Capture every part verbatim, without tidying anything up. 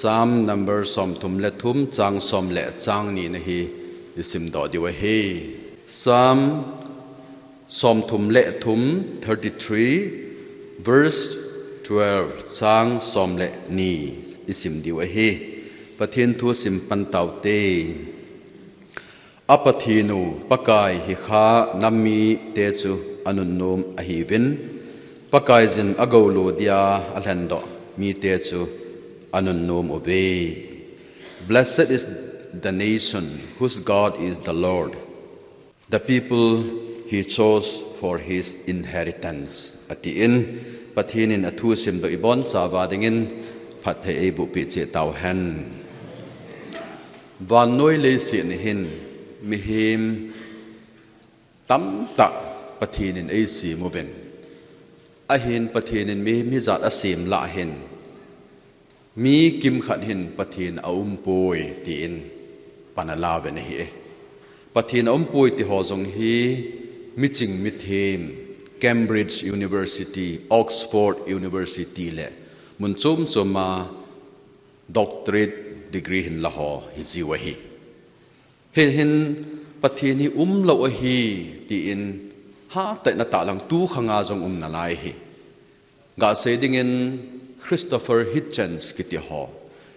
Psalm number somthum le thum, chang som le chang ni na hi isim doh diu ahi. Psalm somthum le thum, thirty-three, verse twelve, chang som le ni isim diu ahi. Pathen thu sim pan taute. A Pathen u, Pakai hi kha nam mite chu anunnom ahiuvin, Pakaiyin agolu dia alhendoh mite chu anunnom uve. Blessed is the nation whose God is the Lord, the people he chose for his inheritance, atin. Pathen in athu simdoh ibon chauva dingin phatthei eiboh peh cheh tauhen. Vannoi leiset ni hin mihem tamtah Pathen in eisem uvin. Ahin Pathen in mihem hijat asem lah hin, mi kimkhat hin Pathen aumpoi tin pan alauvin ahi. Pathen aumpoi ti ho jong hi miching mithem, Cambridge University, Oxford University le mun chom chom a doctorate degree hin la ho hijiu ahi. Hihin Pathen hi umlou ahi tin hatah in atahlang, tu khang a jong um nalai ahi. Gasei dingin Christopher Hitchens kiti ho,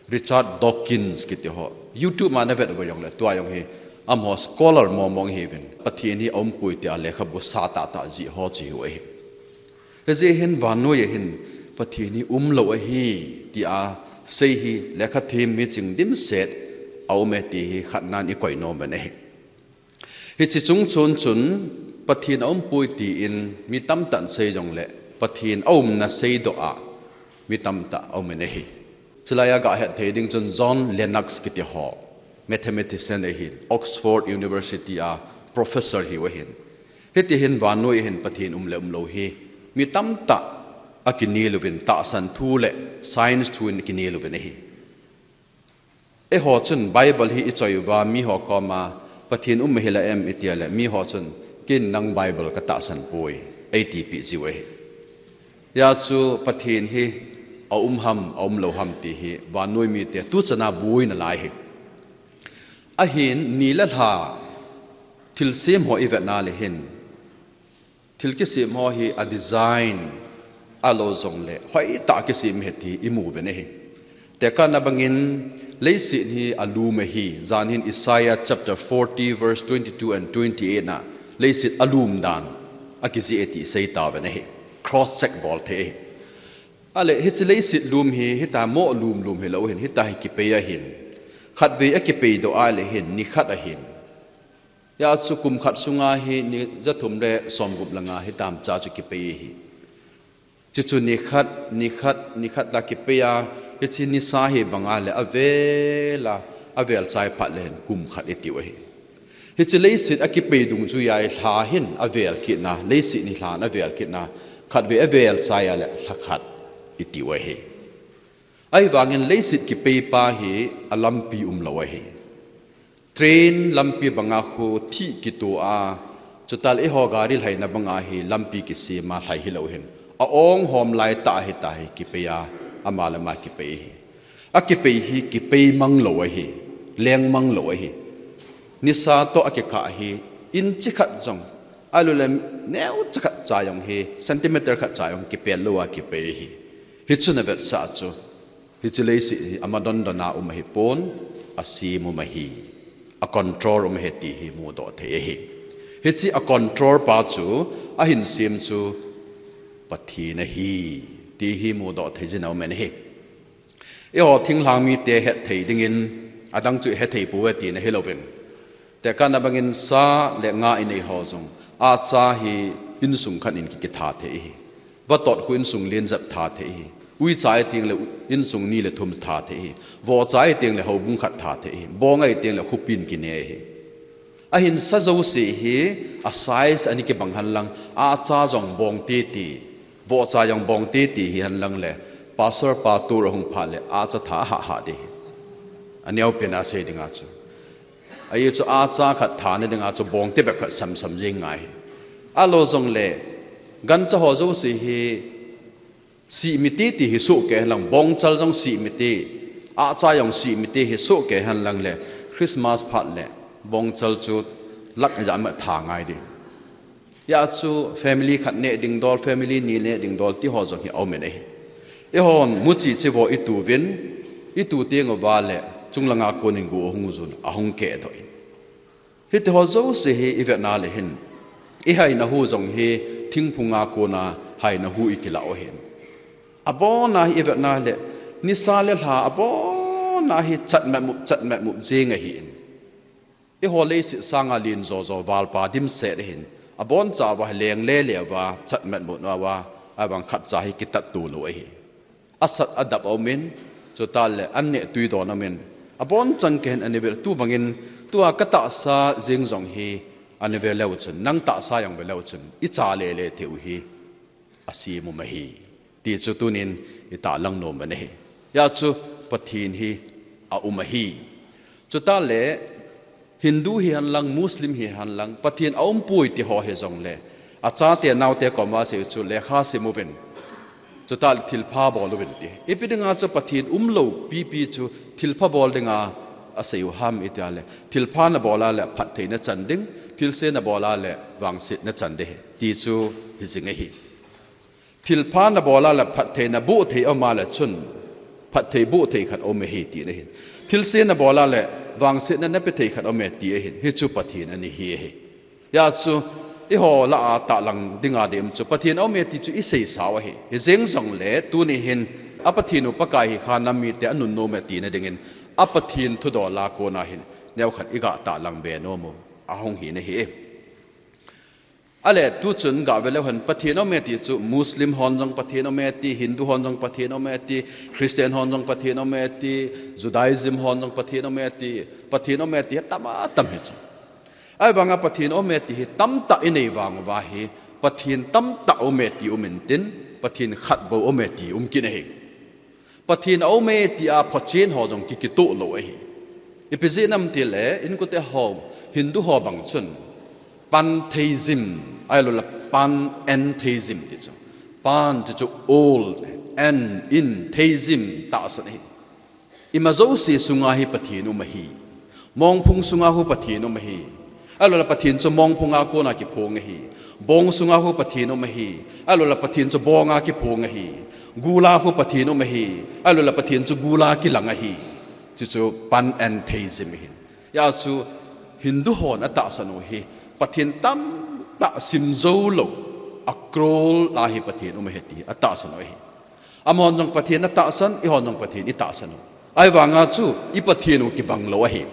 Richard Dawkins kiti ho, YouTube a navet uva jongle tua jong hi amaho scholar mong mong ahiuvin, Pathen hi aumpoi tia lekhabu sa tahtah jih ho chu ahiuve. Hijeh hin vannoi a hin Pathen hi umlou ahi tia sei hi lekhathem miching dimset aume ti hi khatnan ikoi nom uvin ahi. Hiche chung chon chun Pathen aumpoi tin mi tamtah in sei jongle Pathen aumna seidoh a mi tamtah aumin ahi. Chulai a gahet thei ding chun John Lennox kiti ho, mathematician ahin, Oxford University a professor ahiu ahin. Hiti hin vannoi a hin Pathen um le umlou hi mi tamtah akinel uvin, tahsan thu le science thu in akinel uvin ahi. Eiho chun Bible hi ichoi uva miho koma Pathen um ahile em itia le miho chun, ken nang Bible katahsan poi, eitipeh jiu ahi. Hijeh chun Pathen hi aum ham, aumlou ham ti hi vannoi mite tuchan a boi nalai ahi. Ahin ni le lha thilsem ho ivet na le hin, thil kisem ho hi a design alou jongle hoitah kisem ahi ti imu uvin ahi. Tekahna bangin leiset hi alum ahi. Jan hin Isaiah chapter forty verse twenty-two and twenty-eight na leiset alum dan akijih e ti isei tauvin ahi. Cross check bol thei ahi. Ahile hiche leiset lum hi hitia mo lum lum hilou hin, hitia hi kipei ahin. Khatvei akipei doh ahile hin, nikhat ahin. Hijeh chun kum khat sunga hi ni jathum le somgup le nga hitam cha chu kipei ahi. Chuchu nikhat, nikhat, nikhat la kipei a, hiche nisa hi banga le avel a, avel chai phat le hin kum khat itiu ahi. Hiche leiset akipei dungjui a hi lha hin avel kit na, leiset hi lhan avel kit na, khatvei avel chai a le lha khat itiu ahi. Ahivangin leiset kipei pa hi alampi umlou ahi. Train lampi banga khu thih kitoh a, chutah le eiho gari lhaina banga hi lampi kisem a lhai hilou hin, a-ong hom lai tah hitia hi kipei a, ama le ama kipei ahi. Akipei hi kipei mang lou ahi, leng mang lou ahi. Nisa toh akikah hi inch khat jong, ahilou le neocha khat cha jong hi, centimeter khat cha jong kipel lou a kipei ahi. Hichu navetsah chu, hiche leiset hi ama dondon a um ahipon, asem um ahi, a control um ahi ti hi mudoh thei ahi. Hiche a control pa chu, ahin sem chu Pathen ahi ti hi mudoh thei jing aumin ahi. Eiho thinglhang mite hethei dingin, adang chu ihethei pouve tina hilouvin, tekahna bangin sa le nga inei ho jong, acha hi insung khat in ki, kitha thei ahi. Vatot khu insung len jep tha thei ahi. Uicha iteng le insung ni le thum tha thei ahi. Vohcha iteng le houbung khat tha thei ahi. Bong iteng le khopin kine ahi. Ahin sa jouse hi a size ana kibang henlang, acha jong bong titi, vohcha jong bong titi hi henlang le, pastor pa tour ahung phat le acha tha ahah hah ding ahi. Aneopen a sei dinga chu, ajeh chu acha khat thana dinga chu bong tibep khat samsam jeng ngai ahi. Ahilou jongle gancha ho jouse hi sihmite ti hi sohkei henlang, bongchal jong sihmite, Acha jong simite hi sohkei hen lang le Christmas phat le bongchal chu lakh ijat ham tha ngai ding. Hijeh chun family khat neh ding dol, family ni neh ding dol ti ho jong hi aum in ahi. Eihon muchi chivo itu vin, itu teng uva le chunglanga konin gu ahung jun, ahung kehdoh in. Hiti ho jouse hi ivet na le hin, ihaina hu jong hi thingphunga kona haina hu ikilah u ahin. Abona hi ivet na le, nisa le lha abona hi chatmat mup, chatmat mup jing ahin. Eiho leiset sanga len jojo valpa dimset ahin. Abon chauva hi leng le le uva, chatmat mup uva, ahivang khatcha hi kitat tulou ahi. Asat adap aumin, chuteng le an neh tui don aumin. Abonchan keihin ana vel, tubangin, tua katahsa jeng jong hi ana ve leu chun, nang tahsa jong ve leu chun, icha le le thei u hi asem um ahi. Ti chu tunin itahlang nom u ahi. Hijeh chun Pathen hi aum ahi. Chuteng le Hindu hihen lang, Muslim hihen lang, Pathen aumpoi ti ho hijongle, achate naote koma asei u chu lekha sim uvin. Chuteng le thilpha bol uvin ti. Ipi dinga chu Pathen umlou pipi chu thilpha bol dinga asei u ham iti le, thilpha nabol a le phatthei nachan ding, thilse nabol a le vangset nachan ding, ti chu hijing ahi. Thilpha nabol a le phatthei naboh thei aum a le chun, phatthei boh thei khat aum ahi ti ahin. Thilse nabol a le vangsetna nape thei khat aum e ti ahin. Hichu Pathen ana hi ahi. Hijeh chun, eiho lah a tahlang dinga ding chu Pathen aum e ti chu isei sau ahi. Hijeng jongle, tuni hin, a Pathen u Pakai hi kha nam mite anunnom e tina dingin, a Pathen thudol a kona hin, neokhat iga tahlang be nom u ahung hi ahi. Ale, tuchun gave leu hen, Pathen aume ti chu Muslim hon jong Pathen aume ti, Hindu hon jong Pathen aume ti, Christian hon jong Pathen aume ti, Judaism hon jong Pathen aume ti, Pathen aume ti atam atam hi chu. Ahivanga Pathen aume ti hi tamtah inei vang uva hi, Pathen tamtah aume ti um intin, Pathen khat bou aume ti um kit ahi. Pathen aume tia phachen ho jong kikitoh lou ahi. Ipi jeh ham itile, inkote ho, Hindu ho bang chun, pantheism, ahilouleh panentheism ti chu. Pan ti chu old, en, in, theism tahsan ahi. Ima jouse sunga hi Pathen um ahi. Mongphung sunga hu Pathen um ahi. Ahilouleh Pathen chu mongphunga kona kiphong ahi. Bong sunga hu Pathen um ahi. Ahilouleh Pathen chu bonga kiphong ahi. Gula hu Pathen um ahi. Ahilouleh Pathen chu gula kilang ahi. Chuchu panentheism ahi. Hijeh chun Hindu hon atahsan u hi Pathen tamtah simjoulou, a crore a hi Pathen um ahi ti atahsan u ahi. Amahon jong Pathen atahsan, eihon jong Pathen itahsan u. Ahivanga chu i Pathen u kibang lou ahi.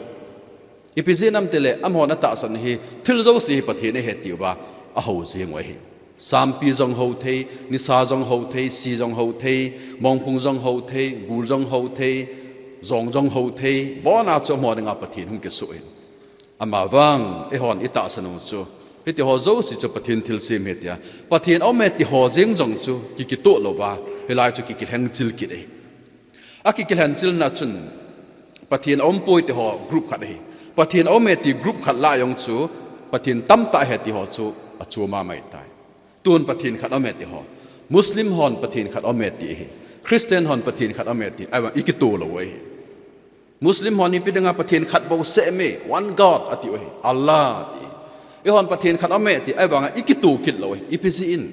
Ipi jeh ham itile, amahon atahsan hi thil jouse hi Pathen ahi tiuva ahou jing u ahi. Sampi jong hou thei, nisa jong hou thei, si jong hou thei, mongphung jong hou thei, gul jong hou thei, jong jong hou thei, abona chu amaho dinga Pathen hung kisoh ahi. Amavang, eihon itahsan u chu, hiti ho jouse chu Pathen thilsem ahi tia, Pathen aume ti ho jeng jong chu kikitoh louva, hilai chu kikilhen chil kit ahi. Akikilhen chilna chun, Pathen aumpoi ti ho group khat ahi. Pathen aume ti group khat lah jong chu, Pathen tamtah ahi ti ho chu achom a mai tai. Tun Pathen khat aume ti ho. Muslim hon Pathen khat aume ti ahi. Christian hon Pathen khat aume ti. Ahivang ikitoh lou u ahi. Muslim hon ipi dinga Pathen khat bou seh me, one God ati u ahi, Allah ati. Eihon Pathen khat aume ti, ahivanga ikitoh kit lou u ahi, ipi jeh in.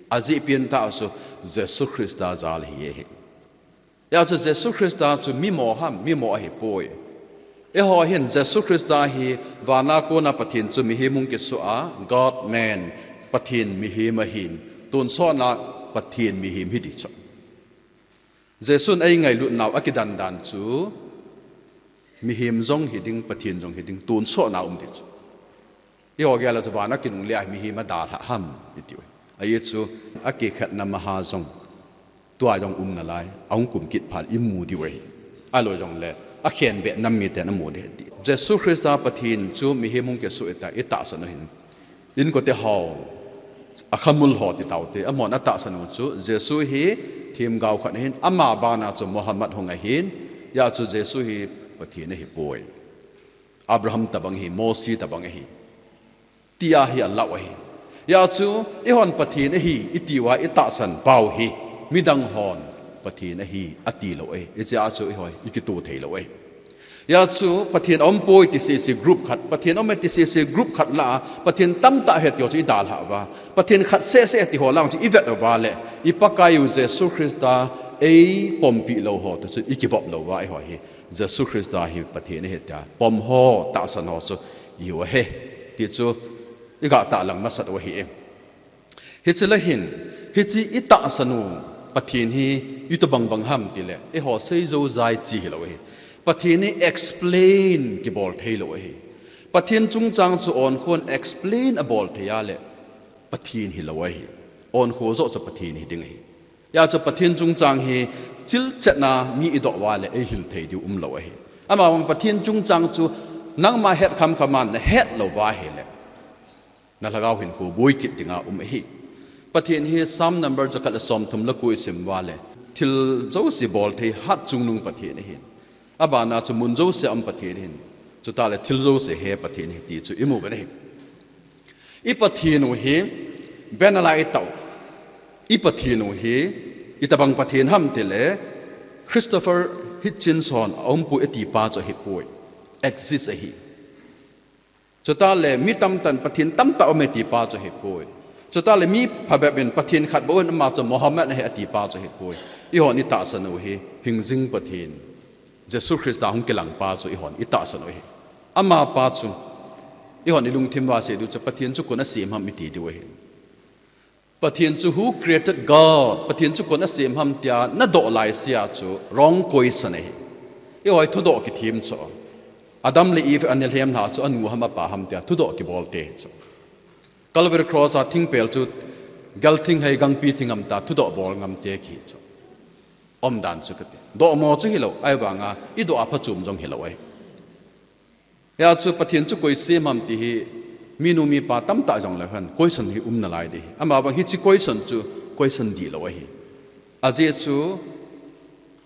Ajeh pentah chu Jesu Christa jal ahi ahi. Hijeh chun Jesu Christa chu mimo ham, mimo ahipoi. Eiho hin Jesu Christa hi vana kona Pathen chu mihem hung kisoh a, God man, Pathen mihem ahin, tonsot na Pathen mihem hi ti chu. Jesun eingailutnau akidan dan chu, mihem jong hiding, Pathen jong hiding, tonsot na um ti chu. Eiho gel a chu vana kinungle a mihem adalhah ham, iti u ahi. Ajeh chu, akikhetna maha jong, tua jong um nalai, ahung kum kit phat imu diu ahi. Ahilou jongle, akhenbeh nam miten amu ding ahi ti. Jesu Christa Pathen chu mihem hung kisoh ahi tia itahsan u hin. Inkote ho, akhamul ho ti taute, amahon atahsan u chu, Jesu hi themgao khat ahin, ama bana chu Muhammad hung ahin, hijeh chun Jesu hi Pathen ahipoi. Abraham tobang ahi, Mosi tobang ahi. Tia hi alah u ahi. Hijeh chun, eihon Pathen ahi, itiuva itahsan pau hi, midang hon Pathen ahi, ati lou e. Hichea chu eiho, i kituh thei lou e. Hijeh chun Pathen aumpoi ti sese group khat, Pathen aume ti sese group khat lah a, Pathen tamtah ahi ti ho chu i dalhah uva, Pathen khat sese ti ho lah a chu i vet uva leh, i Pakaiyu Jesu Christa ei pompi lou ho toh chu i kivop lou uva eiho hi. Jesu Christa hi Pathen ahi tia pom ho, tahsan ho chu i hiu ahi. Ti chu i gah tahlang masat u ahi e. Hiche lah hin, hiche i tahsan u Pathen hi itobang bang ham tileh, eiho seijou jai chi hilou ahi. Pathen hi explain kibol thei lou ahi. Pathen chungchang chu onkho in explain abol thei a leh, Pathen hilou ahi. Onkho joh chu Pathen hi ding ahi. Hijeh chun Pathen chungchang hi chilchetna mi i doh uva leh eihil thei diu umlou ahi. Amavang Pathen chungchang chu nangma het khamkham a na het lou uva ahileh, na lhagao hinkho boi kit dinga um ahi. Pathen hi Psalm number jakhat le somthum le ko i sim uva leh, thil jouse bol thei hat chungnung Pathen ahin. Abana chu mun jouse a um Pathen ahin. Chutah leh thil jouse he Pathen ahi ti chu i mu u ahi. I Pathen u hi, banner a i tah u, i Pathen u hi itobang Pathen ham tileh, Christopher Hitchens hon aumpoi ati pa chu ahipoi. Exist ahi. Chutah leh mi tamtah in Pathen tamtah aume ti pa chu ahipoi. Chutah leh mi phabep in Pathen khat bou ahin, ama chu Mohammed ahi ati pa chu ahipoi. Eihon i tahsan u hi hingjing Pathen, Jesu Christa hung kilang pa chu eihon i tahsan u ahi. Ama pa chu eihon i lungthim uva sei diu chu Pathen chu koin asem ham i ti diu ahi. Pathen chu, "Who created God?" Pathen chu koin asem ham tia na doh laisea chu wrong question ahi. Eiho thudoh kithem chu, Adam le Eve ana lhem lha chu anu ham apa ham tia thudoh kibol te chu. Calvary Cross a thingpel chu galthing ham gangpi thing ham tia thudoh bol ngam te kihi chu. Umdan chu kati. Doh mo chu hilou, ahivanga i doh a phachom jong hilou ahi. Hijeh chun Pathen chu koi sem ham ti hi minu mipa tamtah jong leh hen question hi um nalai ding ahi. Amavang hiche question chu question dihlou ahi. Ajeh chu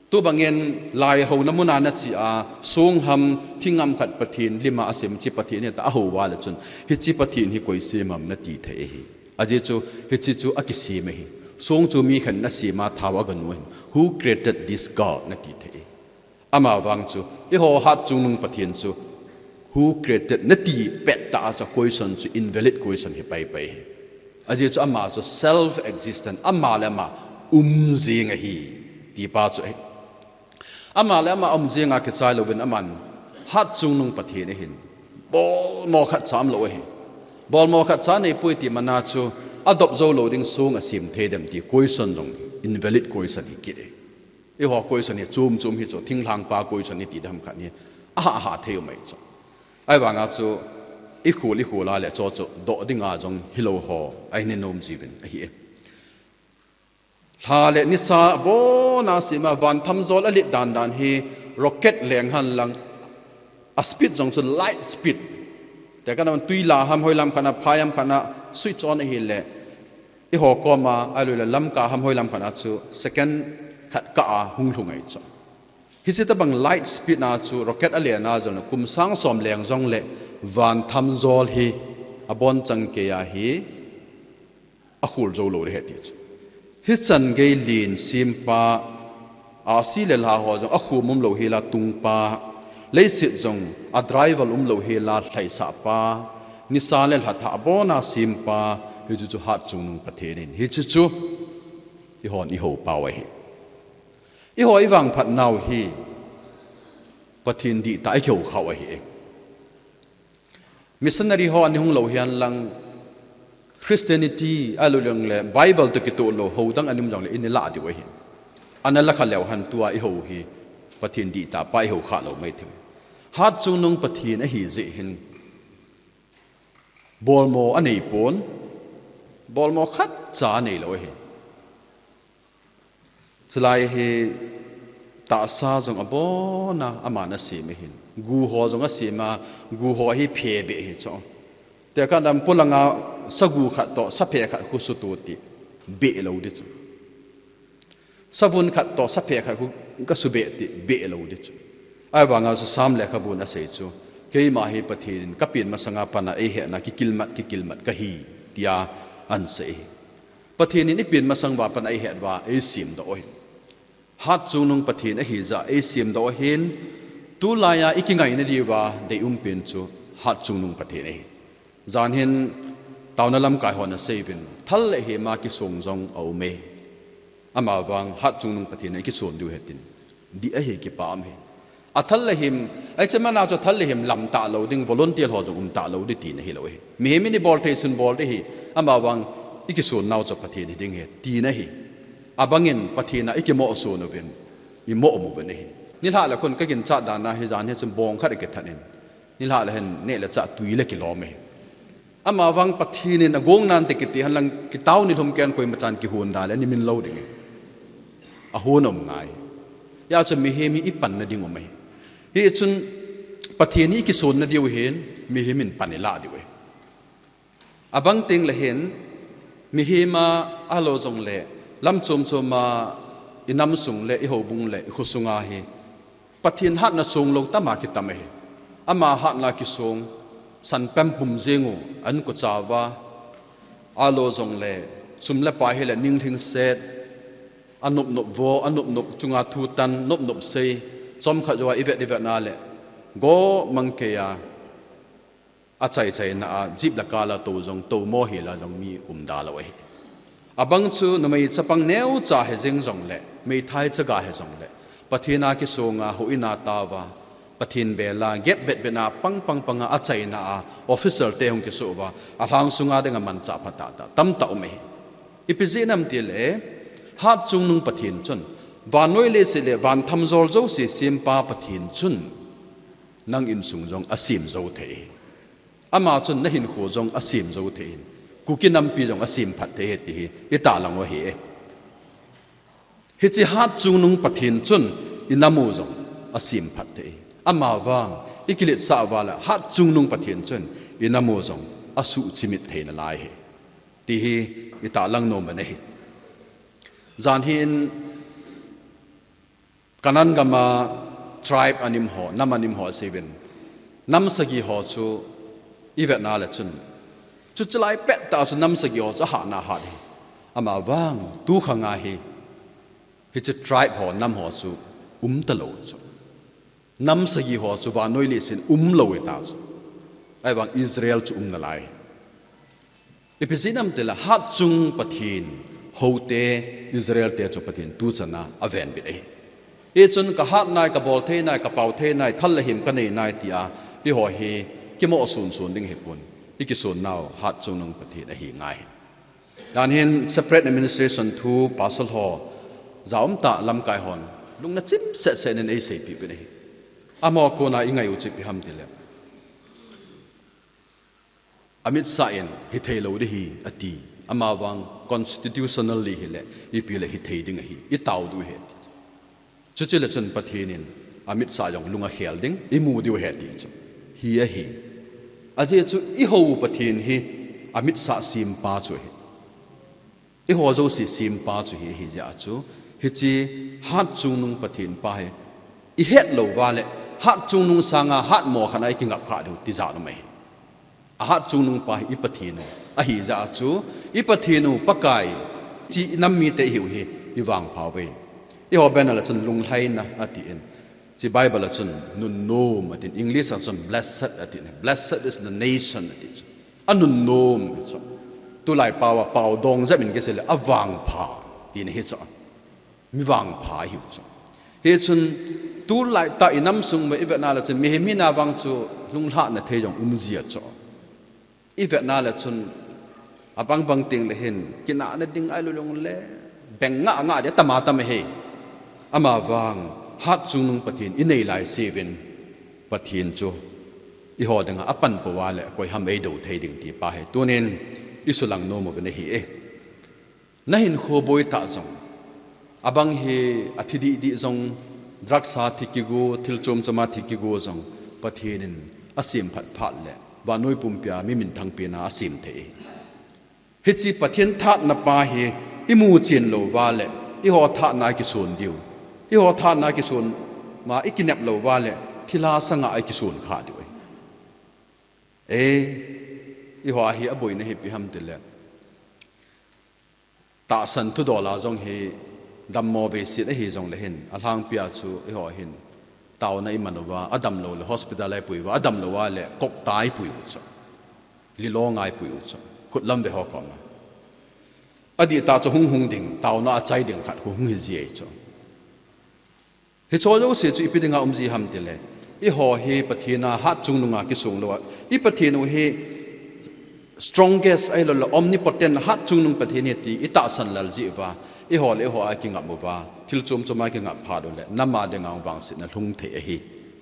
tubang in lai houna mun a na che a, song ham, thing ham khat Pathen lim a asem hiche Pathen ahi tia ahou uva leh chun, hiche Pathen hi koi sem ham na ti thei ahi. Ajeh chu hiche chu akisem ahi. Song chu mi khat in asem a thao a aganu ahi. "Who created this God?" na ti thei ahi. Amavang chu, eiho hat chungnung Pathen chu, "Who created?" na ti pet tah a chu question chu invalid question hi paipai ahi. Ajeh chu ama chu self-existent, ama le ama um jing ahi, ti pa chu ahi. Ama le ama um jing a kichai louvin aman hat chungnung Pathen ahin. Bolmo khatcha umlou ahi. Bolmo khatcha neipoi ti mana chu, adop jou lou ding song asem thei dem ti question jong invalid question hi kit ahi. Eiho question hi chom chom hi chu, thinglhang pa question i ti dem khat hi, aha, aha thei u mai chu. Ahivanga chu, i khol, i khol a leh chu chu, doh dinga jong hilou ho, ahi ni nom jiuvin, ahi e. Lha le nisa abona asem a, van thamjol alet dan dan hi, rocket leng hen lang, a speed jong chu light speed. Tekah na tui la ham hoilam khat a, phai ham khat a, switch on ahileh, eiho koma, ahilouleh lamka ham hoilam khat a chu second khat kah a hung lhung ahi chu. Hiche tobang light speed a chu rocket alen a jong leh kum sang som leng jongleh van thamjol hi abonchan keiya hi akhol jou lou ding ahi ti chu. Hichan gei len sempa, ahsi le lha ho jong akhom umlou hel a tungpa, leiset jong a driver umlou hel a lhaisah pa, nisa le lha thah abona sempa, hichu chu hat chungnung Pathen ahin. Hichu chu eihon i hou pau ahi. Eiho i vangphat nau hi Pathen dihtah a i kihou khah u ahi e. Missionary ho ana hung lou hen lang Christianity ahilouleh Bible toh kitoh lou hou dang ana um jongleh i lah diu ahi. Ana lah kha leu hen tua i hou hi Pathen dihtah pa i hou khah lou mai thei. Hat chungnung Pathen ahi jeh hin bolmo anei pon, bolmo khatcha anei lou ahi. Chulai hi tahsa jong abona aman asem ahin. Gu ho jong asem a, gu ho hi phe beh ahi chu. Tekah na polanga sagu khat toh saphe khat khu suto ti beh lou ding chu. Savun khat toh saphe khat khu kasu beh ti beh lou ding chu. Ahivanga chu Psalm lekhabun asei chu, keima hi Pathen in kapen masanga pat a eihetna kikilmat, kikilmat kahi, tia asei. Pathen in ipen masang uva pat a eihet uva, eisemdoh u ahi. Hatchungnung Pathen ahi jeh a eisem doh ahin, tulai a ikingaina diuva deium pen chu Hatchungnung Pathen ahi. Jan hin taona lamkai hon asei uvin, thal le him a kisong jong aume. Amavang Hatchungnung Pathen a ikison diu ahi tin, dih ahi, kipa um ahi. A thal le him, ahi che mana chu thal le him lam talou ding, volunteer ho jong um talou ding tina hilou ahi. Mihem in ibol thei sun bol ding ahi, amavang ikison nau chu Pathen hiding ahi, tina ahi. Abang in Pathen a ikimoh son uvin, imoh um uvin ahi. Nilhah le khun kaginchat dan a hi jan hi chun bong khat ikithat in, nilhah le hin neh le chah tui le kilom ahi. Amavang Pathen in agong nante kiti henlang, kitao nilhum ken koima chan kihon da le nimin lou ding ahi. Ahon um ngai. Hijeh chun mihem hi ipanna ding um ahi. Hichun Pathen hi ikisonna diu ahin, mihem in pan ilah diu ahi. Abang teng le hin, mihem a, ahilou jongle lam chom chom a, inam sung le ihoubung le ikho sunga hi Pathen hatna songlou tam a kitam ahi. Ama hatna kisong, san pem pum jeng u, an kocha uva, ahilou jongle sum le pai hile ninglhingset, anop nop vo, anop nop chunga thutan, nop nop sei, chomkhat jouva ivet ivet na le, go mang kei a, achai chaina a, jeep le car la tou jong, tou mo hi la jong mi um da lou ahi. Abang chu numei chapang neocha hi jeng jongle, meithai chaga hi jongle, Pathen a kisonga, houin a taova, Pathen bela, gep bet bet na, pang pang panga achaina a, officer te hung kisoh uva, alhang sunga dinga manchah phatah tah tamtah um ahi. Ipi jeh ham tile, Hatchungnung Pathen chun, vannoi leiset le van thamjol jouse sempa Pathen chun, nang insung jong asem jou thei ahi. Ama chun nahinkho jong asem jou thei ahin, Kuki nampi jong asem phat thei ahi ti hi itahlang u ahi. Hiche Hatchungnung Pathen chun inam u jong asem phat thei ahi. Amavang ikiletsah uva le Hatchungnung Pathen chun inam u jong asuhchimit thei nalai ahi, ti hi itahlang nom u ahi. Jan hin Canaan gam a tribe anim ho, nam anim ho asei uvin, nam sagi ho chu ivet na le chun, chuche lai pettah chu nam sagi ho chu ahatna ahat ahi. Amavang tukhang a hi, hiche tribe ho, nam ho chu umtalou chu, nam sagi ho chu vannoi leiset in umlou ahitai chu. Ahivang Israel chu um nalai ahi. Ipi jeh ham tile, Hatchung Pathen houte, Israel te chu Pathen tuchan a avenbit ahi. Hichun kahat nai, kabol thei nai, kapao thei nai, thal le him kanei nai tia eiho hi kimoh sonson ding ahipon, ikison nau Hatchungnung Pathen ahi ngai ahi. Jan hin separate administration thu pastor ho, jaum tah lamkai hon lungna chim setset in eiseipeh uvin ahi. Amaho kona ingai u chu ipi ham tile, amitsah in hithei lou ding ahi ati. Amavang constitutionally hile, ipi le hithei ding ahi, itao diu ahi ati. Chuche le chun Pathen in amitsah jong lung akhel ding, imu diu ahi ati chu. Hi ahi. Ajeh chu ihou Pathen hi amitsah sempa chu ahi. Eiho jouse sempa chu hi ahi jeh a chu, hiche Hatchungnung Pathen pa hi ihet lou uva le, Hatchungnung sanga hatmo khat a ikingap kha diu tijat um ahi. A Hatchungnung pa hi i Pathen u ahi jeh a chu, i Pathen u Pakai, hiche i nam mite ihiu hi ivangpha uve. Eiho banner a chun lunglhaina atin, hiche Bible a chun nunnom atin, English a chun blessed atin, "Blessed is the nation" ati chu. Anunnom hi chu. Tulai pao a pao dong jep in kisei le avangpha tina hi chu. Mi vangpha ahiu chu. Hichun tulai tah i nam sung uva ivet na le chun mihem hina vang chu lunglhahna thei jong um jia chu. Ivet na le chun abang bang teng le hin kinahna ding ahilouleh beng ngah ngah ding atam atam ahi. Amavang Hatchungnung Pathen inei laise uvin, Pathen chu eiho dinga apan pouva le koi ham eido thei ding ti pa hi tunin isulang nom uvin ahi e. Nahinkho boi tah jong, abang hi athi dih dih jong, drugs a thi kigo, thil chom chom a thi kigo jong, Pathen in asem phat phat le vannoi pumpi a mi minthang pen a asem thei. Hiche Pathen thatna pa hi imu chen lou uva le, eiho thatna a kison diu, eiho thatna a kison ma ikinep lou uva le, thilha sanga ikison kha diu ahi. E, eiho a hi aboina hi ipi ham tile, tahsan thudol a jong hi Dammo behseh ahi jongle hin, alhangpia chu eiho hin taona iman uva, adamlou le hospital a ipui uva, adamlou a le kok tai pui u chu. Lilong a ipui u chu. Khutlam ve ho koma. Adih tah chu hung hung ding, taona achai ding khat hung hi ji ahi chu. Hicho jouse chu ipi dinga um ji ham tile, eiho hi Pathen a hatchungnung a kisong lou a, i Pathen u hi strongest ahilou le omnipotent hatchungnung Pathen hi ti itahsan lel ji uva, eiho le eiho a kingap uva, thil chom chom a kingap phat u le, nam a dinga vangsetna lhung thei ahi.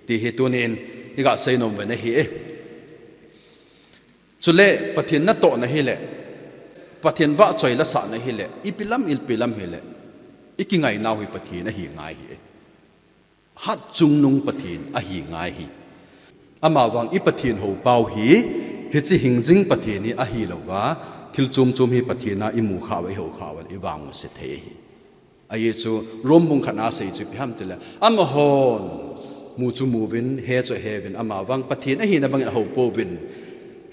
Ti hi tunin iga seinom uve ahi e. Chule Pathen natohna hile, Pathen vahchoi lasahna hile, ipi lam, ipi lam hile, ikingainau hi Pathen ahi ngai hi. Hatchungnung Pathen ahi ngai hi. Amavang i Pathen houpau hi, hiche hingjing Pathen hi ahilouva, thil chom chom hi Pathen a imu khah uva, ihou khah uva, ivang u se thei ahi. Ajeh chu Rom bung khatna asei chu ipi ham tile, amahon mu chu mu uvin, he chu he uvin, amavang Pathen ahina bangin ahou pouvin,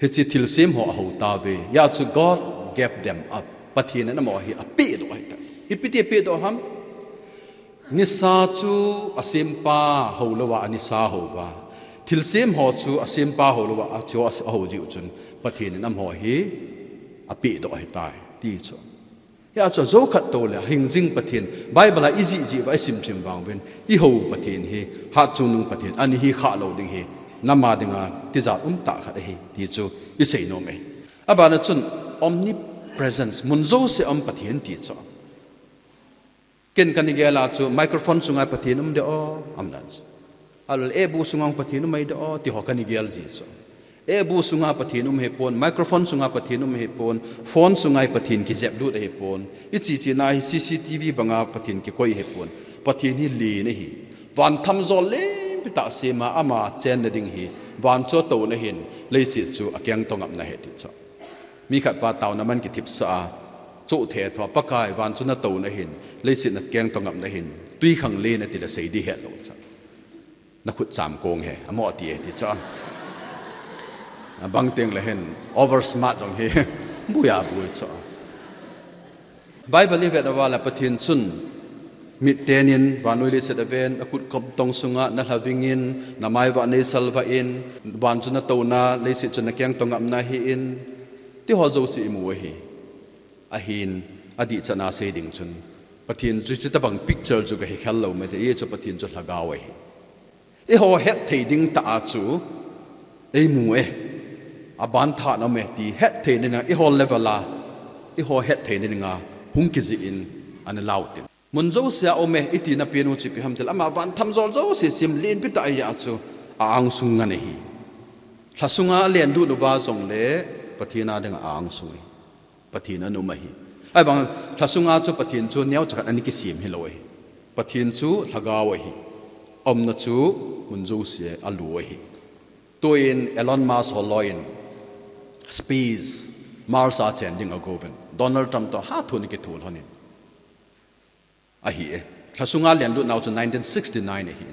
hiche thilsem ho ahou tauve. Hijeh chun God gave them up. Pathen in amaho hi apehdoh ahitai. Ipi ti apehdoh ham? Nisa chu asempa hou louva, anisa hou uva. Thilsem ho chu asempa hou louva, athi ho ahou jiu chun Pathen in amaho hi apehdoh ahitai, ti chu. Hijeh chun jou khat tou le, hingjing Pathen, Bible a ijih jih uva, isim sim vang uvin, ihou Pathen hi, hatchungnung Pathen, ani hi khah lou ding hi, nam a dinga tijat um tah khat ahi, ti chu isei nom e. Abana chun, omnipresence, mun jouse a um Pathen ti chu. Ken kani gel a chu, microphone sunga Pathen um de o, um dan chu. Ahilou le, ebu sunga Pathen um ahi de o, ti ho kani gel ji chu. Ebu sunga Pathen um ahipon, microphone sunga Pathen um ahipon, phone sunga hi Pathen kijep lut ahipon. Iche chena hi C C T V banga Pathen kikoi ahipon. Pathen hi len ahi. Van thamjol lenpi tah sema ama chenna ding hi. Van chu atouna hin, leiset chu akeng toh ngapna ahi ti chu. Mi khat pa taona man kithipsah a, chu the thua Pakai van chu natouna hin, leiset nakeng toh ngapna hin, twikhanglen ati le sei di hetlou chu. Nakhut cham kong he, amo ti e ti chu. Abang teng le hin, over smart jong hi, buia bui chu. Bible ivet uva le Pathen chun, mit tenin, vannoi leiset aven, akhut kom tong sunga, nalhavingin, namai vah neisalvah in, van chu natouna, leiset chu nakeng toh ngapna ahin, ti ho jouse imu ahi. Ahin, adih chana sei ding chun, Pathen chu chuti tobang picture chu kahe khel lou mite, ajeh chu Pathen chu lhagao ahi. Eiho hetthei ding tah a chu, eimu e, aban thah na um e ti hetthei ding a, eiho level a, eiho hetthei ding a, hung kijih in, ana lau tin. Mun jouse a um e, iti na pen u chu ipi ham tile, ama van thamjol jouse sem lenpi tah ahi a chu, a-angsung ngen ahi. Lhasunga alen lut uva jongle, Pathen a dinga a-angsung ahi. Pathen ana um ahi. Ahivang, lhasunga chu Pathen chu neocha khat ana kisem hilou ahi. Pathen chu lhagao ahi. Aumna chu mun jouse a lou ahi. Tuin Elon Musk holoi in space, Mars a chen ding agouvin, Donald Trump toh hatah in akithulhon in. Ahi e. Lhasunga lenlut nau chu nineteen sixty-nine ahi.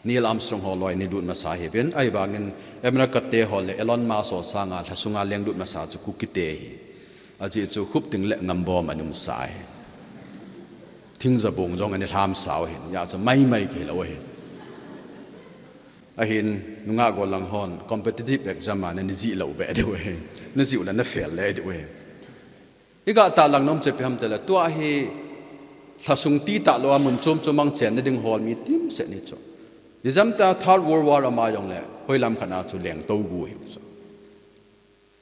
Neil Armstrong holoi in alut masa ahiuvin, ahivangin America te ho le Elon Musk ho sanga lhasunga lenlut masa chu Kuki te ahi. Ajeh chu Khupting le Ngambom ana umsa ahi. Thingjabong jong ana lhamsa u ahin, hijeh chu maimai kilou ahi. Ahin, nungah gollhang hon competitive exam a nana jih lou be diu ahi. Najih u le na fail le diu ahi. Iga tahlang nom chu ipi ham tile, tua hi lhasung titah lou a mun chom chom a chenna ding hol mi timset ahi chu. Ijemtia Third World War ama jongle, hoilam khat a chu lengtou gu ahi chu.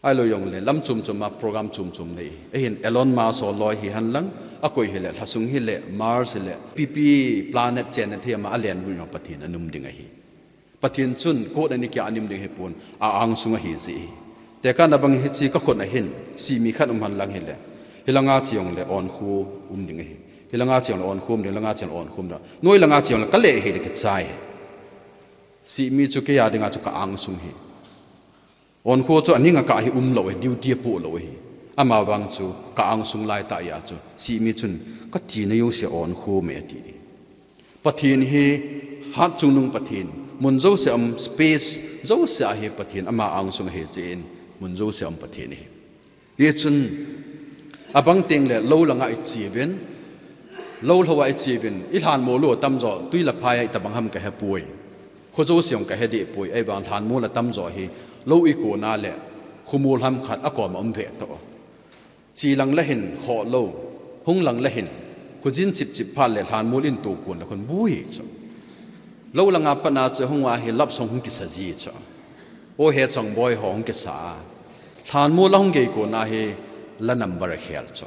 Ahilou jongle, lam chom chom a program chom chom nei. Ahin Elon Musk holoi hihen lang, akoi hile, lhasung hile, Mars hile, ipi ipi planet chenna thei ama alen gu jong Pathen ana um ding ahi. Pathen chun kot ani kia ana um ding ahipon, a-angsung ahi jeh ahi. Tekahna bang hiche kakhut a hin, sihmi khat um henlang hile, hilanga che jongle onkho um ding ahi. Hilanga che jongle onkho um ding, hilanga che jongle onkho um ding. Noi langa che jongle kale hile kichai ahi. Sihmi chu kei a dinga chu ka-angsung ahi. Onkho chu aning a kah hi umlou ahi, duty apoh lou ahi. Amavang chu ka-angsung laitah ahi a chu, sihmi chun, katina jouse onkho me ati ahi. Pathen hi hatchungnung Pathen, mun jouse a um, space jouse a hi Pathen ama angsung ahi jeh in, mun jouse a um Pathen ahi. Hichun, abang teng le lou langa iche uvin, Lou lhou a i che uvin, i lhanmol u atamjo, tui le phai a itabang ham ka hepoi. Kho jouse jong ka he dehpoi, ahivang lhanmol atamjo hi, lou i kona le, khomol ham khat a koma um ve tao. Che lang le hin khoh lou, hung lang le hin, khojin chip chip phat le lhanmol in to kon le khun bui chu. Lou langa pat na chu hung uva hi love song hung kisa ji chu. O he chongboi ho hung kisa a. Lhanmol a hung gei kona hi la number a khel chu.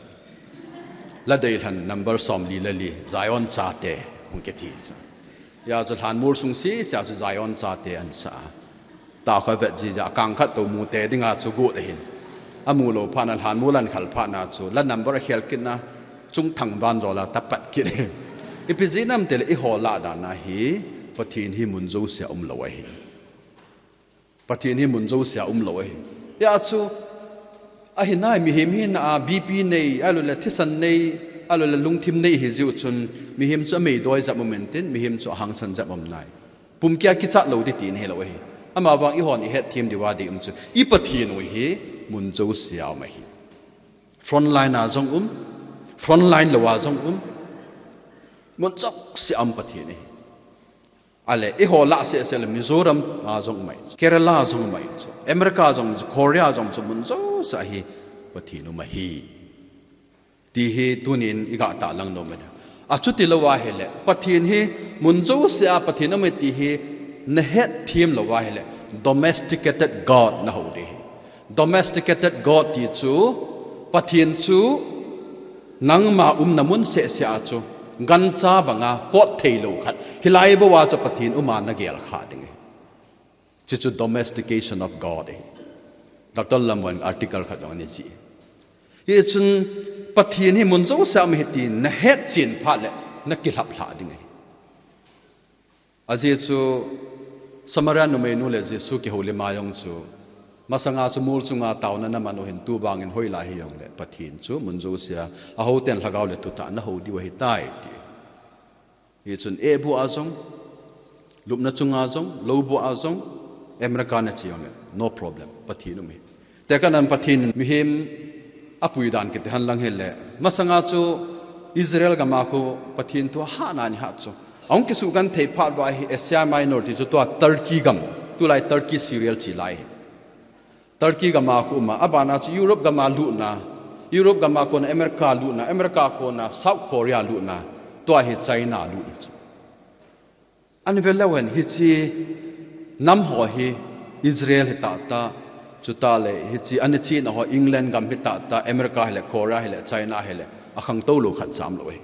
La deilhen number somli le li, Zion chate, hung kiti chu. Hia chu lhanmol sung sese a chu Zion chate ana sa a. Tao kha vet jija, kang khat tou mu te dinga chu got ahin. Amu lou phat na lhanmol ahin khel phat na chu, la number a khel kit na, chung thang ban jo la tapat kit. Ipi jeh ham itile eiho lah dan a hi, Pathen hi mun jouse a um lou ahi. Pathen hi mun jouse a um lou ahi. Hia chu, ahi nai mihem hi na a B P nei, ahilou le thisan nei, ahilou le lungthim nei hi jiu chun, mihem chu amei doi jep um intin, mihem chu ahangsan jep um nai. Pumkia kichat lou ding ti in hilou ahi. Amavang eihon i hetthem diu a dei um chu. I Pathen u hi mun jouse a um ahi. Front line a jong um, front line lou a jong um. Mun jouse a um Pathen ahi. Ale, eiho lah sese le Mizoram a jong um ahi. Kerala a jong um ahi chu. America a jong, Korea a jong chu mun jouse a hi Pathen um ahi. Ti hi tunin i gah tahlang nom ahi. Achuti lou ahile, Pathen hi mun jouse a Pathen um ahi ti hi na hetthem lou ahile, domesticated God na hou ding ahi. Domesticated God ti chu, Pathen chu nangma umna mun sese a chu, gancha banga pot thei lou khat. Hilai bou a chu Pathen um a na gel kha ding ahi. Chuchu domestication of God ahi. Doctor Lamwon article khat jong ana jih. Hichun Pathen hi mun jouse a um ahi ti na hetchen phat le na kilhap lhah ding ahi. Ajeh chu Samaria numeinu le Jesu kihoulim a jong chu masanga chu mol chunga taona na man u hin tu vangin hoilai hijongle Pathen chu mun jouse a, ahouten lhagao le thutah na hou diu ahitai ti. Hichun eibu a jong, lupna chunga jong, loubu a jong, America na che jongle, no problem, Pathen um ahi. Tekah nan Pathen in mihem apui dan kiti henlang hile, masanga chu Israel gam a khu Pathen thu ahat na ni hat chu. Ahung kisugenthei phat uva hi Asia Minor ti chu tua Turkey gam, tulai Turkey Syria che lai hi. Turkey gam a khu um a, abana chu Europe gam a lutna, Europe gam a kona America lutna, America kona South Korea lutna, tua hi China lutna chu. Ana ve leu hen hiche nam ho hi Israel hi tahtah, chutah le hiche ana chena ho England gam hi tahtah, America hile, Korea hile, China hile, akhangtou lou khat cha um lou ahi.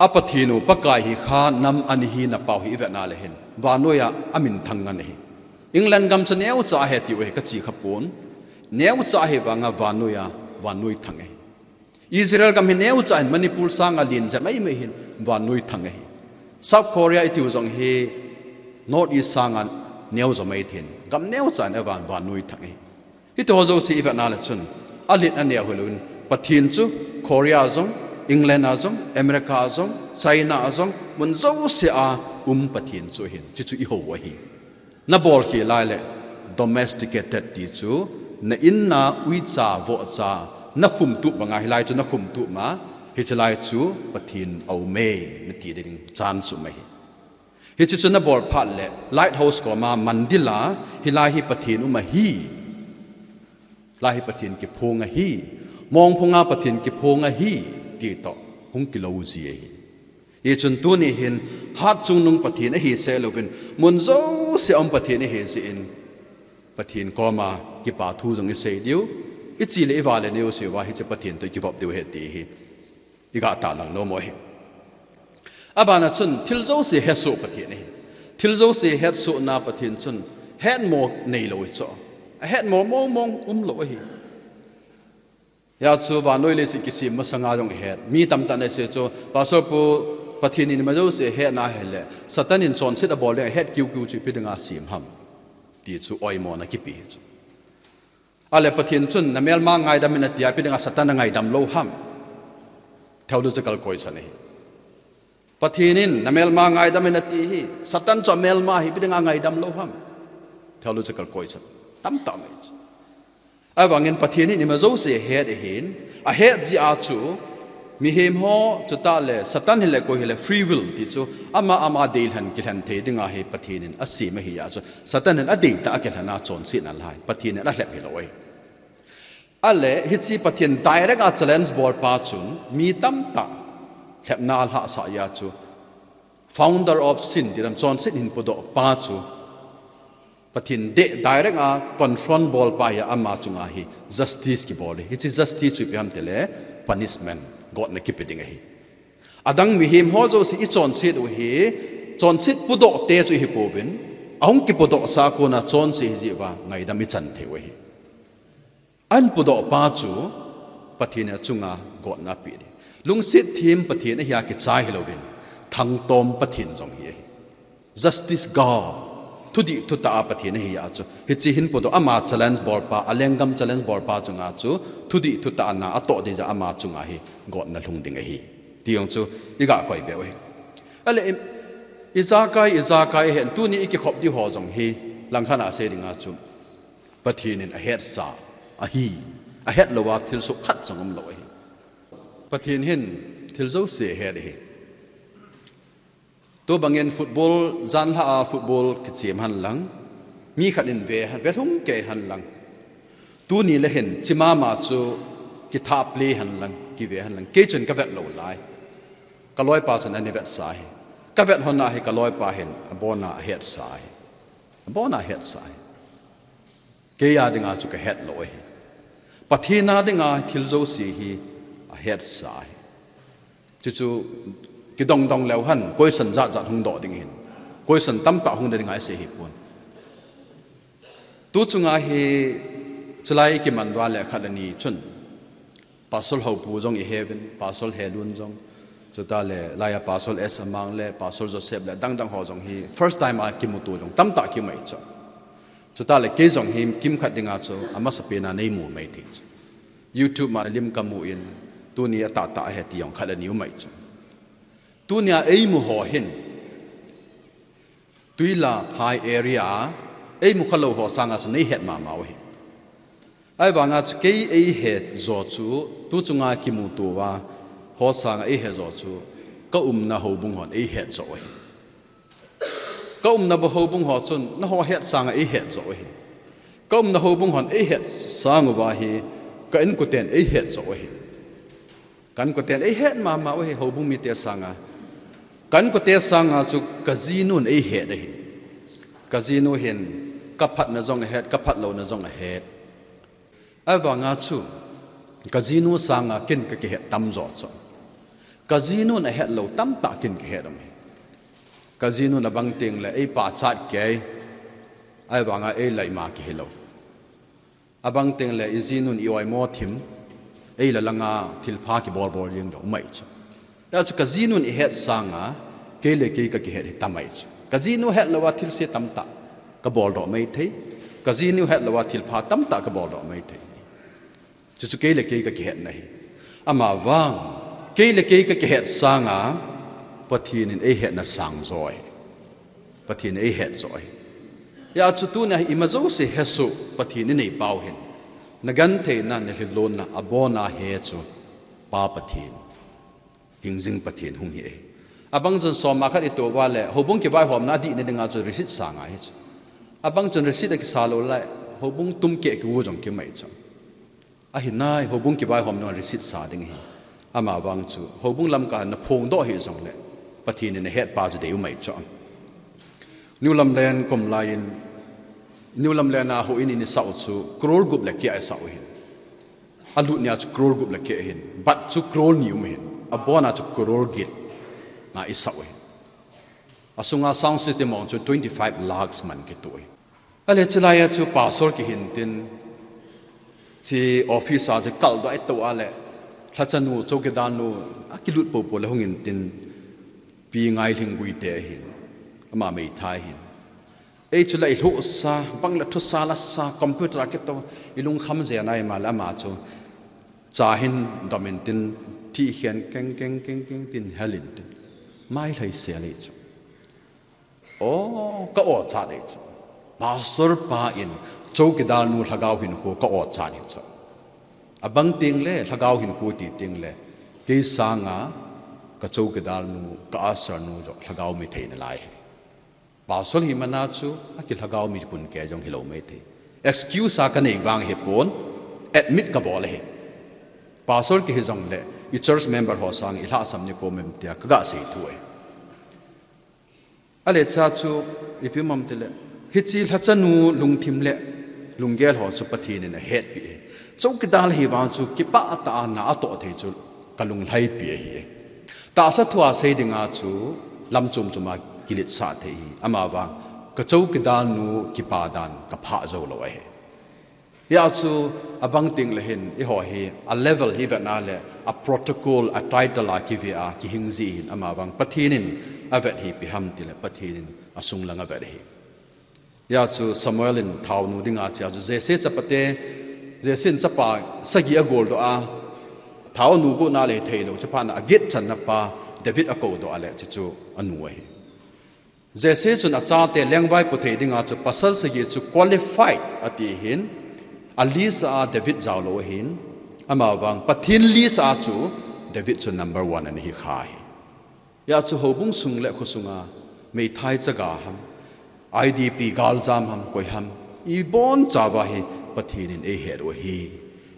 A Pathen u Pakai hi kha nam ana hina pau hi i vet na le hin, vannoi a amin thang ngen ahi. England gam chu neocha ahi tiu ahi ka che kha pon. Neocha ahi vanga vannoi a, vannoi thang ahi. Israel gam hi neocha ahin Manipur sanga len jep mai mai hin vannoi thang ahi. South Korea i tiu jong hi North East sanga neo jo mai thei in, gam neocha ahin avan vannoi thang ahi. Hiti ho jouse i vet na le chun, alet aneo hilou in, Pathen chu Korea jong, England a jong, America a jong, China a jong, mun jouse a um Pathen chu ahin, chuchu i hou u ahi. Na bolkhel lai le, domesticated ti chu, na in na uicha, vohcha, na khumtup banga, hilai chu na khumtup ma, hiche lai chu Pathen aume, na ti ding chance um ahi. Hiche chu na bol phat le, lighthouse koma man dila, hilai hi Pathen um ahi. Lai hi Pathen kiphong ahi. Mongphong a Pathen kiphong ahi. Ti toh, hung kilou ji ahi. Hichun tuni hin, hat chungnung Pathen ahi se louvin, mun jouse a um Pathen ahi jeh in, Pathen koma kipa thu jong i sei diu, i che le i va le neo se uva hiche Pathen toh i kivop diu ahi ti hi. I gah tahlang nom u ahi. Abana chun thil jouse hesoh Pathen ahi. Thil jouse hetsohna Pathen chun hetmo neilou ahi chu. Ahetmo mong mong umlou ahi. Hia chu vannoi leiset kisem masanga jong i het. Mi tamtah in asei chu, Pastor pu, Pathen in ima jouse ahet na hile, Satan in chonset abol ding ahet kiu kiu chu ipi dinga sem ham. Ti chu oimona kipe chu. Ale Pathen chun na melma ngaidam in ati a, ipi dinga Satan angaidam lou ham? Theological question ahi. Pathen in na melma ngaidam in ati hi, Satan chu amelma hi, ipi dinga ngaidam lou ham? Theological question. Tamtah mai chu. Ahivangin Pathen in ima jouse ahet ahin, ahet jeh a chu, Mihem ho chutah le Satan hile koi hile free will ti chu ama ama deilhen kilhen thei dinga hi Pathen in asem ahi a chu Satan in adeitah a kilhen a chonsetna lai Pathen in alhep hilou ahi. Ale hiche Pathen direct a challenge bol pa chun mi tamtah lhepna alhahsah a chu founder of sin ti lam chonset hin pudoh pa chu Pathen deh direct a confront bol pa hi ama chunga hi justice kibol hi. Hiche justice chu ipi ham tile punishment, gotna kipe ding ahi. Adang mihem ho jouse ichonset u hi, chonset pudoh te chu ihi pouvin, ahung kipudoh sa kona chonse hi jeh uva ngaidam ichan thei u ahi. Ahin pudoh pa chu Pathen in achunga gotna ape ding. Lungset them Pathen ahi a kichai hilouvin, thangtom Pathen jong hi ahi. Justice God, thudih thutah a Pathen ahi a chu hiche hin pudoh ama challenge bol pa, alenggam challenge bol pa chunga chu thudih thutah a na atoh ding jeh a ama chunga hi gotna lhung ding ahi. Ti jong chu iga koi be u ahi. Ale i, ijakai, ijakai hen tuni ikikhop diu ho jong hi langkhat a sei dinga chu Pathen in ahetsa ahi, ahet louva thilsoh khat jong umlou ahi. Pathen hin thil jouse ahet ahi. Tubangin football, janhi a football kichem hen lang, mi khat in ve, velhung kei hen lang. Tuni le hin, chimama chu kitha play hen lang, kive hen lang. Kei chun kavet lou lai. Kaloipa chun ana vetsa ahi. Kavet hon a hi kaloipa hin, abona ahetsa ahi. Abona ahetsa ahi. Kei a dinga chu kahet lou ahi. Pathen a dinga thil jouse hi ahetsa ahi. Chuchu kidong dong leu hen, question jat jat hung doh ding ahin. Question tamtah hung ding ahi sei hi pon. Tu chunga hi chulai kiman uva le khat le ni chun. Pastor Hopu jong iheuvin, Pastor Helun jong. Chutah le, laia Pastor S Amang le, Pastor Joseph le, dang dang ho jong hi, first time a kimuto jong, tamtah kimu ahi chu. Chutah le, kei jong hi, kimkhat dinga chu, amasapen a neimu mai thei chu. YouTube ma lim kamu in, tuni a tahtah ahi ti jong khat le ni um ahi chu. Tunia eimu ho hin, Tuila phai area a, eimu khalou ho sanga chu neihet mama u ahi. Ahivanga chu kei eihet jo chu, tu chunga kimuto uva, ho sanga eihet jo chu, kaumna houbung hon eihet jo u ahi. Kaumna ba houbung ho chun, naho het sanga eihet jo u ahi. Kaumna houbung hon eihet sang uva hi, ka inkoten eihet jo u ahi. Ka inkoten eihet mama u ahi, houbung mite sanga. Ka inkote sanga chu kajinun eihet ahi. Kajinu hin, kaphatna jong ahet, kaphatlouna jong ahet. Ahivanga chu, kajinu sanga ken kakihet tam jo chu. Kajinun ahetlou tamtah ken kahet um ahi. Kajinun abang tengle eipachat kei. Ahivanga eilaima kihilou. Abang tengle ijinun ioimo thim, eila langa thilpha kibol bol jeng jong um ahi chu. Hijeh chun kajinun eihet sanga, kei le kei kakihet hi tam ahi chu. Kajinu hetlouva thilse tamtah kabol doh maithei. Kajinu hetlouva thilpha tamtah kabol doh maithei. Chuchu kei le kei kakihetna ahi. Amavang, kei le kei kakihet sanga, Pathen in eihetna sang jo ahi. Pathen in eihet jo ahi. Hijeh chun tunia hi ima jouse hesoh, Pathen in eipau hin. Nagentheina, nalhinlonna, abona he chu, Pa Pathen. Hingjing Pathen hung hi ahi. Abang chun soma khat itoh uva le, houbung kivaihomna adihna dinga chu receipt sa ngai ahi chu. Abang chun receipt akisa lou le, houbung tumkeh kiu jong kium ahi chu. Ahinai, houbung kivaihomna receipt sa ding ahi. Amavang chu, houbung lamkai a naphongdoh hih jongle, Pathen in ahetpa chu deium ahi chu. New Lamlen kom laiyin, New Lamlen a houin in isah u chu, crore gup le keh a isah u ahin. Alut nia chu crore gup le keh ahin. Bat chu crore ni um ahin. Abona chu crore get na isah u ahin. Asunga sound system mong chu twenty five lakhs man kitoh ahi. Ale chulaia chu pastor kihin tin, chi office a chu kaldoh a itoh a le, lhachanu, chowkidar nu, akilut popo le hungin tin, Pi Ngailhingui te ahin, ama meithai ahin. Ei chu la ilhuhsa, bang la thusa lasa, computer a kitoh, ilungkham jeng a ima le ama chu, cha hin domin tin, thih khen keng keng keng keng tin helin tin, mai lhai sel ahi chu. O, ka-ochat ahi chu. Pastor pa in, chowkidar nu lhagao hinkho ka-ochat ahi chu. Abang tengle, lhagao hinkho ti tengle, Kei sanga ka chowkidar nu, ka usher nu jong lhagao mi thei nalai. Pastor hi mana chu a ki lhagao mi kun ke jong hilou mai thei. Excuse a ka nei vang hi pon, admit ka bol ahi. Pastor ki hi jong le, i church member ho sang i lhasam ni ko mem tia ka ga sei thu e. A le cha chu ipi mom ti le, hichi lhachanu lungthim le lunggel ho chu Pathen in a hetpi e. Chowkidar hi vang chu kipah tah a na a toh thei chu ka lunglhaipi ahi. Tahsa thua sei dinga chu lam chom chom a kiletsah thei hi. Ama vang ka chowkidar nu kipa dan ka phah jou lou ahi. Hia chu abang ting le hin, eiho hi a level hi vetna le, a protocol, a title a kive a kihing ji hin, ama vang Pathen in a vet hi ipi ham ti le, Pathen in a sung lang a vet hi. Hia chu Samuel in thao nu dinga chia chu Jesse chapate, Jesse in chapa sagi a gol doh a, thao nu gona le thei lou, chapana a git channa pa David a kou doh a le, chi chu a nu ahi. Jesse chun a chate lengvai pu thei dinga chu pasal sagi chu qualified a ti hin, a list a David jao lou hin, ama vang Pathen list a chu David chu number one ani hi kha hi. Hia chu houbung sung le kho sunga meithai chaga ham, I D P galjam ham, koi ham, i bon chauva hi Pathen in ei het u ahi.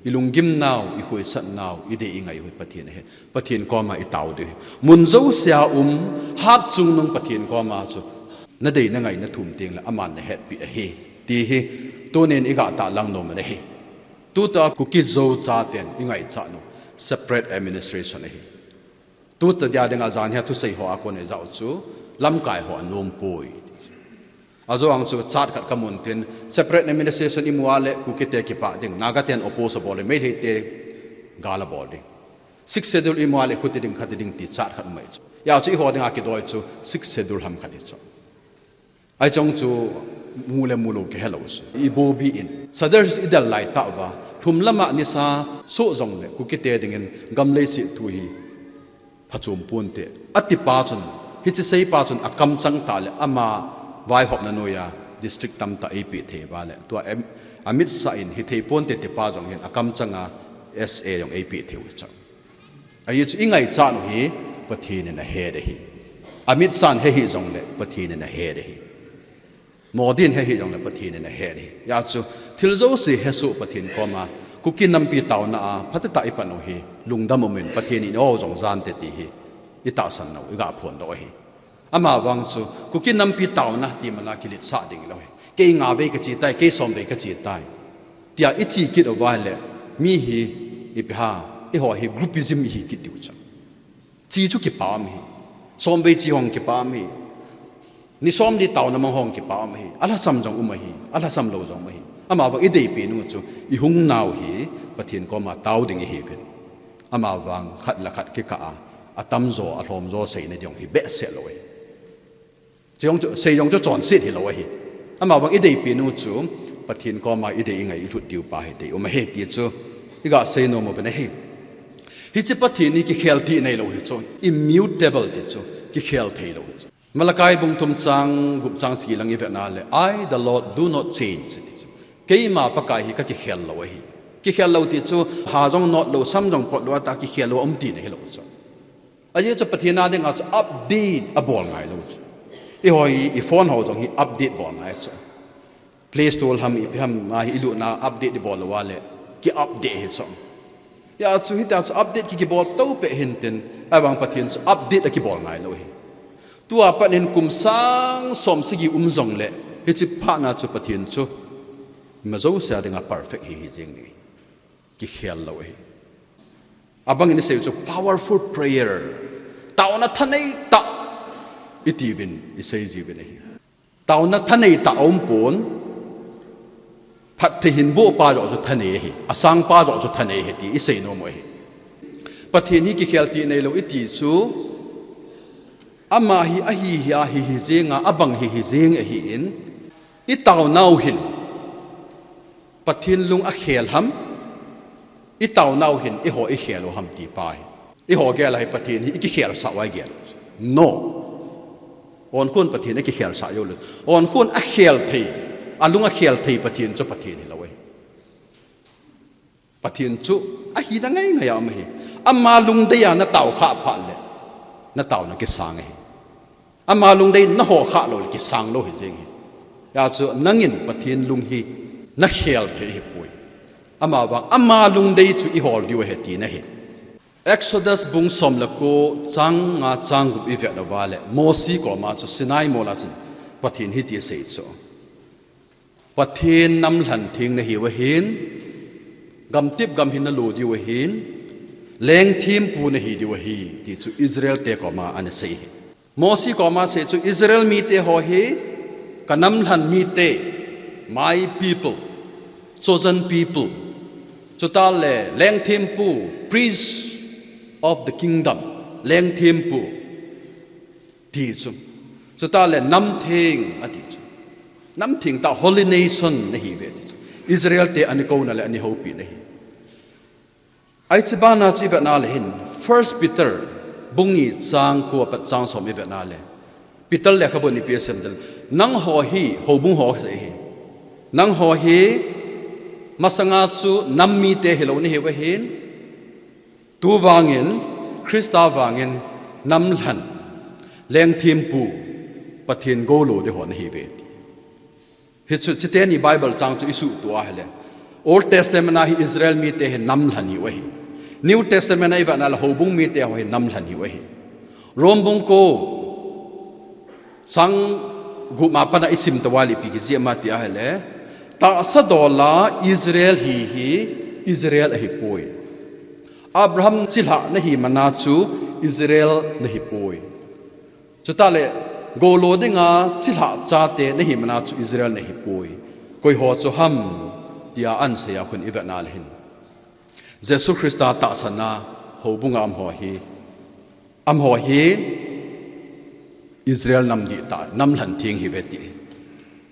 I lunggim nau, i huisat nau, i dei i ngai u hi Pathen ahi. Pathen koma i tao ding. Mun jousea um, hat chungnung Pathen koma chu na dei na ngai na thum teng le aman na hetpi ahi. Ti hi, tunin i ga tahlang nom ahi. Tuta Kuki Zo chaten i ngaichat u separate administration ahi. Tuta dia dinga jan hia thusei ho a kon i jao chu lamkai ho a nom poi. A jo ang chu chart khat ka mun tin, separate administration i mu a le Kuki te kipah ding, Naga ten oppose a bol ding, Meitei te gal a bol ding. Sixth schedule i mu a le khuti ding khati ding ti chart khat mai chu. Hia chu i ho dinga kidoi chu sixth schedule ham khat hi chu. Ai chong chu mu le mu lou kihe lou chu. I bobi in. Sadar i del lai tah uva. Lhum lama nisa soh jong le Kuki te dingin gam leiset thu hi phachom ponte. A tipa chun, hichi seipa chun a kamchang tah le ama vaihopna noiya district tamtah eipeh thei uva le. Tua em, a mitsah in hithei ponte tipa jong hin a kamchanga S A jong eipeh thei u chu. Ahi chu i ngaichat u hi Pathen in a het ahi. A mitsah in he hih jong le Pathen in a het ahi. Modi in he hih jong le Pathen in a het ahi. Hia chu thil jouse he soh Pathen koma, Kuki nampi taona a phatecha i pan u hi, lungdam um in Pathen in o jong jante ti hi, i tahsan nau, i ga phondoh ahi. Ama vang chu, Kuki nampi taona ti mana kiletsah ding lou hi. Kei nga vei ka chi tai, kei som vei ka chi tai. Tia i chi kit uva le, mi hi, ipi ham, eiho hi groupism i hi kit diu chu. Chi chu kipah um ahi. Som vei chi hong kipah um ahi. Ni som ni taona mang hong kipah um ahi. A lhasam jong um ahi. A lhasam lou jong um ahi. Ama vang i deipi nu chu i hung nau hi Pathen koma tao ding i hi uvin. Ama vang khat le khat kikah a, a tamjo, a lhomjo seina ding hi behseh lou ahi. Chejong chu, sei jong chu chonset hilou ahi. Ama vang i deipi nu chu Pathen koma i dei i ngai i lhut diu pa hi dei um ahi ti chu i ga sei nom u pen ahi. Hichi Pathen hi kikhel thei neilou hi chu, immutable ti chu, kikhel theilou hi chu. Malachi bung thum chang gup chang sagi lang i vetna le, "I, the Lord, do not change," ti chu. Keima Pakai hi ka kikhel lou ahi. Kikhel lou ti chu, ha jong not lou, sam jong pot lou, ata kikhel lou um tina hilou chu. Ajeh chu Pathen a dinga chu update a bol ngai lou chu. Eiho hi, i phone ho jong hi update bol ngai chu. Play Store ham, ipi ham, ma hi i lutna update i bol lou a le, ki update hi chu. Hia chu hita chu update ki, kibol tou peh hin tin, ahivang Pathen chu update a kibol ngai lou hi. Tua pat hin kum sang som sagi um jong le, hichi phat na chu Pathen chu, ima jouse a dinga perfect hi hi jing ding. Kikhel lou ahi. Abang in i sei u chu powerful prayer. Taona thanei tah i ti uvin, i sei ji uvin ahi. Taona thanei tah a um pon, phatthei hin boh pa joh chu thanei ahi. A sang pa joh chu thanei ahi ti i sei nom u ahi. Pathen hi kikhel thei neilou i ti chu, ama hi ahi hi a hi hi jing a, abang hi hi jing ahi in, i taonau hin, Pathen lung a khel ham, i taonau hin eiho i khel u ham ti pa hi. Eiho gel a hi Pathen hi i kikhelsah uva i gel u chu. No. Onkhun Pathen a kikhelsah jou lou. Onkhun a khel thei, a lung a khel thei Pathen chu Pathen hilou ahi. Pathen chu ahi da ngai ngai a um ahi. Ama lungdei a natao khah phat le, natao na kisang ahi. Ama lungdei naho khah lou le kisang lou hi jeng ahi. Hijeh chun nangin Pathen lung hi nakhel thei ahipoi. Amavang ama lungdei chu ihol diu ahi tina ahi. Exodus bung som le ko chang nga chang gup ivet uva le Mosi koma chu Sinai mol a chun Pathen hiti asei chu. Pathen namlhen theng nahiu ahin, gamtep gam hi nalo diu ahin, lengthempu nahi diu ahi, ti chu Israel te koma ana sei ahi. Mosi koma asei chu Israel mite ho hi, kanamlhen mite, my people, chosen people. Chuteng le lengthempu, priest of the kingdom, lengthempu. Ti chu. Chuteng le namtheng ati chu. Namtheng tah, holy nation nahiuve ti chu. Israel te ana kouna le ana houpina ahi. Ahi, chubana chu ivetna le hin, First Peter bung ni chang ko apat chang som ivetna le, Peter lekhabu in ipi asei em tile, nangho hi, houbung ho asei ahi. Nangho hi, masanga chu nam mite hilou nahiu ahin, tuvangin, Christa vangin, namlhen, lengthempu, Pathen goulo ding ho nahiuve ti. Hichu, chuteni Bible chang chu isuhtoh ahile, Old Testament a hi Israel mite hi namlhen hiu ahi. New Testament a ivetna le houbung mite ho hi namlhen hiu ahi. Rome bung ko, chang gup ma pana isim tou ahile ipi kijih em ati ahile, tahsa dola Israel hi hi Israel ahipoi. Abraham chilhah nahi mana chu Israel nahipoi. Chuteng le goulo dinga chilhah chate nahi mana chu Israel nahipoi. Koiho chu ham tia ana sei a khun ivetna le hin, Jesu Christa tahsan a houbunga umho hi, umho hi Israel nam dihtah, namlhen theng hiuve ti.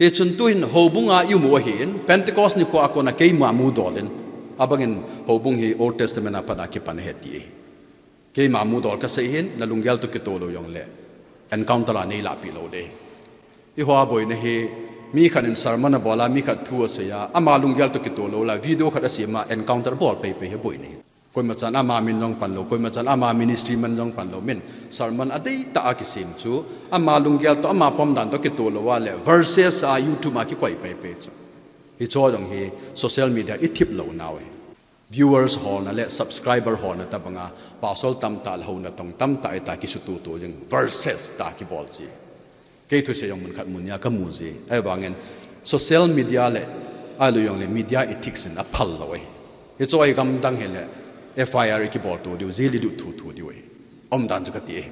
Hichun tuhin houbunga ium u ahin, Pentecost nikho a kona keima mudol in, abangin houbung hi Old Testament a pat a kipan ahi ti. Keima mudol kasei ahin, nalunggel toh kitoh lou jongle, encounter a neilahpeh lou ding. Eiho a boina hi, mi khat in sermon abol a, mi khat thu asei a, ama lunggel toh kitoh lou la, video khat asem a, encounter bol peipei hi boina hi. Koima chan ama min jong pan lou, koima chan ama ministry min jong pan lou, min sermon adeitah a kisem chu, ama lunggel toh, ama pomdan toh kitoh lou a le, verses a YouTube a kikoi peipei chu. Hicho jong hi social media ithip lou nau ahi. Viewers holna le subscriber holna tobanga, pastor tamtah le houna tong tamtah ita kisututu jing, verses tah kibol ji. Kei thusei jong mun khat mun nia kamu ji. Ahivangin social media le, ahilou jongle media ethics in aphal lou ahi. Hicho hi gamdang hile F I R ikibol to diu, jail ilut thuthu diu ahi. Umdan chu kati ahi.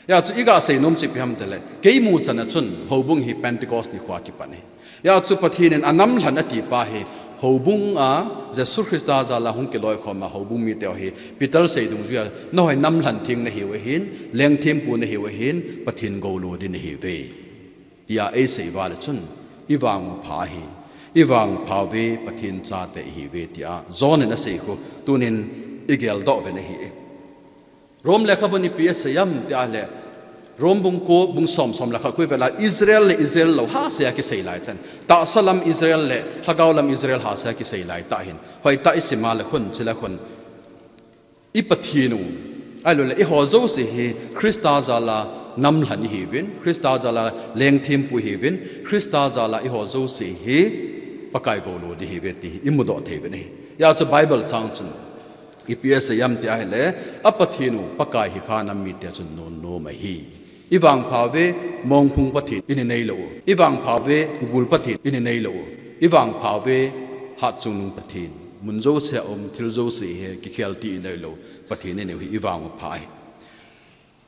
Hijeh chun iga seinom chu ipi ham itile, keimu chan a chun houbung hi Pentecost nikho a kipan ahi. Hijeh chun Pathen in anamlhen atipa hi, houbung a Jesu Christa jal a hung kiloikhom a houbung mite ho hi, Peter sei dungjuia, nangho hi namlhen theng nahiu ahin, lengthempu nahiu ahin, Pathen goulo ding nahiuve, tia eisei uva le chun, ivangpha ahi, ivangpha uve, Pathen chate ihiuve, tia John in asei khu, tunin igeldoh uve ahi. Rome lekhabun ipi asei em tia le, Rome bung ko, bung som, som le khat khu ivet le, Israel le Israel lou hasea kisei lai tan. Tahsa lam Israel le lhagao lam Israel hasea kisei lai tah hin. Hoitah isim a le khun, chule khun, i Pathen u, ahilou le, eiho jouse hi Christa jal a namlhen ihiuvin, Christa jal a lengthempu ihiuvin, Christa jal a eiho jouse hi Pakai goulo ding ihiuve ti hi imudoh thei uvin ahi. Hijeh chun Bible chang chun ipi asei em tia ahile, a Pathen u Pakai hi kha nam mite chun nunnom ahi. Ivangpha uve, mongphung pathen in inei lou u. Ivangpha uve, gul pathen in inei lou u. Ivangpha uve, hatchungnung pathen. Mun jouse a um, thil jouse hi kikhel ti inei lou, Pathen in inei u hi ivangpha ahi.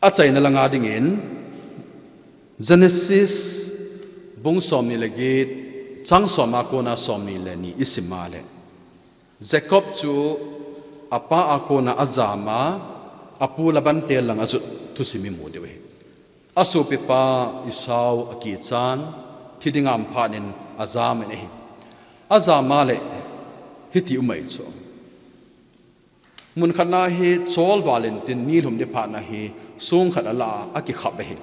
Achaina langa dingin, Genesis bung somni le get, chang som a kona somni le ni isim a le, Jacob chu apa a kona ajam a, apu Laban te langa chu thusim imu diu ahi. Asopipa Esau akichan, thi dinga aum phat in ajam in ahi. Ajam a le, hiti um ahi chu. Mun khat na hi chol val in tin ni lhum ding phat na hi song khat ala a, akikhap ahi.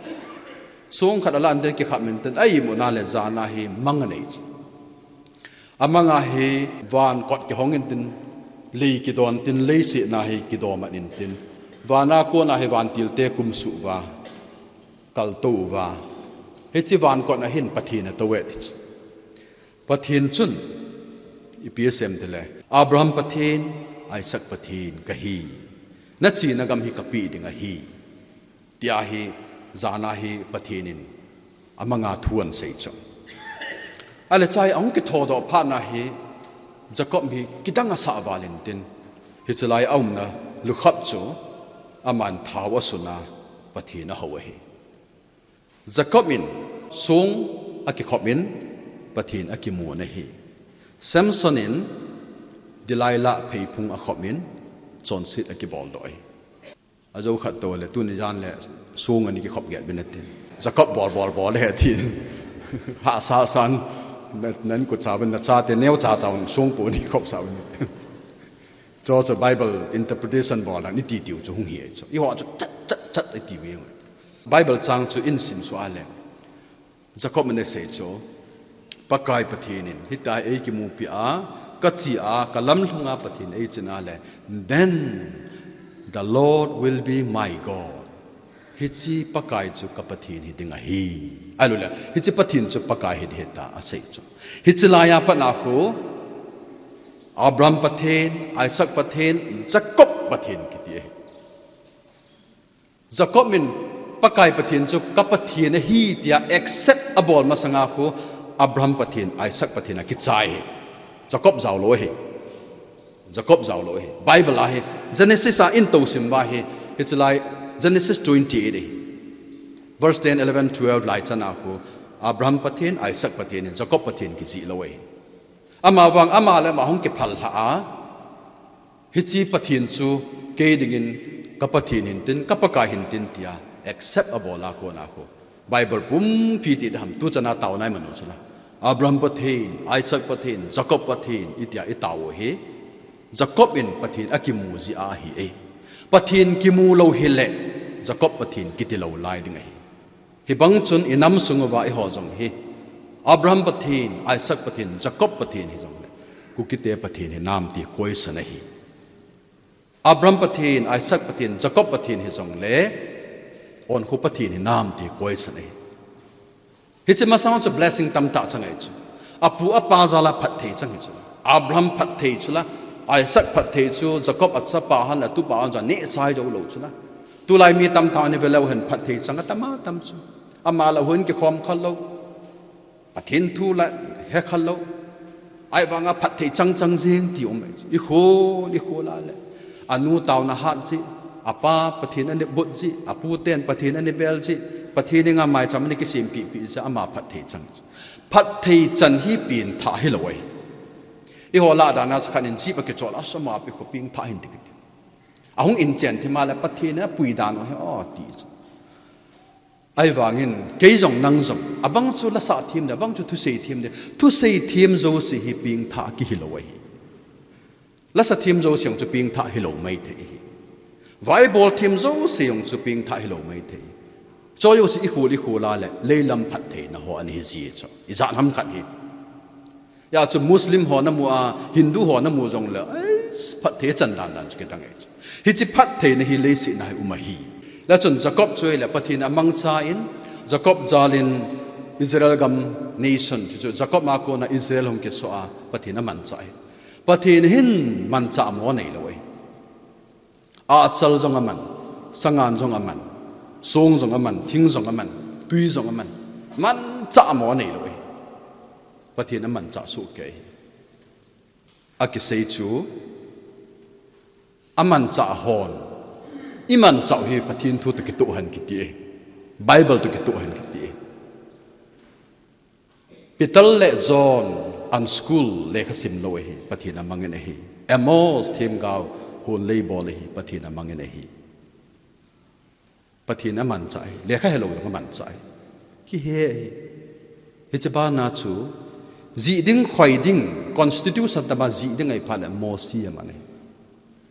Song khat ala in tin kikhap in tin a imut na le jan a hi mang anei chu. Amang a hi van kot kihong in tin Lei kidon tin, leiset na hi kidom in tin, vana kona hi vantil te kumsuh uva, kaltou uva, hiche van kot na hin Pathen atou e ti chu. Pathen chun ipi asei em tile, Abraham Pathen, Isaac Pathen kahi. Nachena gam hi kapeh ding ahi, tia hi jana hi Pathen in amanga thu ahin sei chu. Ahile chai ahung kithodoh phat na hi Jacob hi kidang asah val in tin, hiche lai aumna lukhap chu aman thao asun a Pathen ahou ahi. Jacob in song akikhop in Pathen akimun ahi. Samson in Delilah pheiphung akhop in chonset akibol doh ahi. Ajou khat tou le, tuni jan le song ani kikhop get bin atin. Jacob bol bol bol le atin. Hahsa san, na, nan kut sa bin, nachate neocha cha un song pu ni khop sa bin. Chu chu Bible interpretation bol a iti tiu chu hung hi chu. Eiho chu chat chat chat iti ve. Bible chang chu ihin sim suh a le, Jacob in asei chu, Pakai Pathen in hitia eikimupi a, kache a, kalamlhung a Pathen eichen a le, then the Lord will be my God. Hiche Pakai chu ka Pathen hi ding ahi. Ahilou le, hiche Pathen chu Pakai hi ding ahi tia asei chu. Hiche lai a pat na khu, Abraham Pathen, Isaac Pathen, Jacob Pathen kiti ahi. Jacob in Pakai Pathen chu ka Pathen ahi tia accept abol masang a khu, Abraham Pathen, Isaac Pathen a kichai ahi. Jacob jao lou ahi. Jacob jao lou ahi. Bible a hi, Genesis a ihin tou sim uva hi, hiche lai Genesis twenty-eight ahi. Verse ten, eleven, twelve lai chan a khu, Abraham Pathen, Isaac Pathen, Jacob Pathen kijih lou ahi. Ama vang ama le ama hung kiphal lhah a, hiche Pathen chu kei dingin ka Pathen hin tin, ka Pakai hin tin tia accept abol a kona khu, Bible pumpi ti dam, tu chan a taona iman u chu la, Abraham Pathen, Isaac Pathen, Jacob Pathen itia itao u hi, Jacob in Pathen akimu jeh ahi e. Pathen kimu lou hile, Jacob Pathen kiti lou lai ding ahi. Hibang chun inam sung uva eiho jong hi, Abraham Pathen, Isaac Pathen, Jacob Pathen hijongle, Kukite Pathen hinam ti koisan ahi. Abraham Pathen, Isaac Pathen, Jacob Pathen hijongle, Onkho Pathen hinam ti koisan ahi. Hiche masang chu blessing tamtah chang ahi chu. Apu apa jal a phatthei chang hi chu. Abraham phatthei chu la, Isaac phatthei chu, Jacob achapa hon, atupa hon chu aneh chai jou lou chu la. Tulai mi tamtah in ive leu hen phatthei chang atam atam chu. Ama la hon kikhom kha lou. Pathen thu la he kha lou. Ahivanga phatthei chang chang jing ti um e. Ikhol, ikhol a le, anu taona hat jeh, apa Pathen ana but jeh, apu ten Pathen ana bel jeh, Pathen henga maicham ana kisem pipi jeh a ama phatthei chang. Phatthei chan hi pengthah hilou ahi. Eiho lah dan a chu khat in jeep akichol a, sama pi khu pengthah hin ti kiti. Ahung in chen thim a le Pathen in apui dan u ahi o ti chu. Ahivangin, kei jong nang jong, abang chu lasah them ding, abang chu thusei them ding, thusei them jouse hi pengthah kihilou ahi. Lasa them jouse jong chu pengthah hilou maithei ahi. Vaibol them jouse jong chu pengthah hilou maithei. Chu jouse ikhol ikhol a le, leilam phattheina ho ana hi ji chu. Ijat ham khat hi. Hijeh chun Muslim ho namu a, Hindu ho namu jongle, ai, phatthei chan dan dan chu kidang e chu. Hiche phattheina hi leiset na hi um ahi. Lachun Jacob chu ahile Pathen amangcha in, Jacob jal in Israel gam nation, chu chu Jacob a kona Israel hung kiso a, Pathen amancha ahi. Pathen hin manchah mo neilou ahi. Achal jong aman, sangan jong aman, song jong aman, thing jong aman, tui jong aman, manchah mo neilou ahi. Pathen amanchah soh kei ahi. Akisei chu, amanchah hon, imanchah u hi Pathen thu toh kitoh hen kiti ahi. Bible toh kitoh hen kiti ahi. Peter le John an school lekha sim lou ahi, Pathen amangin ahi. Amos themgao hon lei bol ahi, Pathen amangin ahi. Pathen amanchah ahi, lekha helou jong amanchah ahi. Kihe ahi. Hiche bana chu, jih ding, khoi ding, constitution tobang jih ding ahi phat le Mosi aman ahi.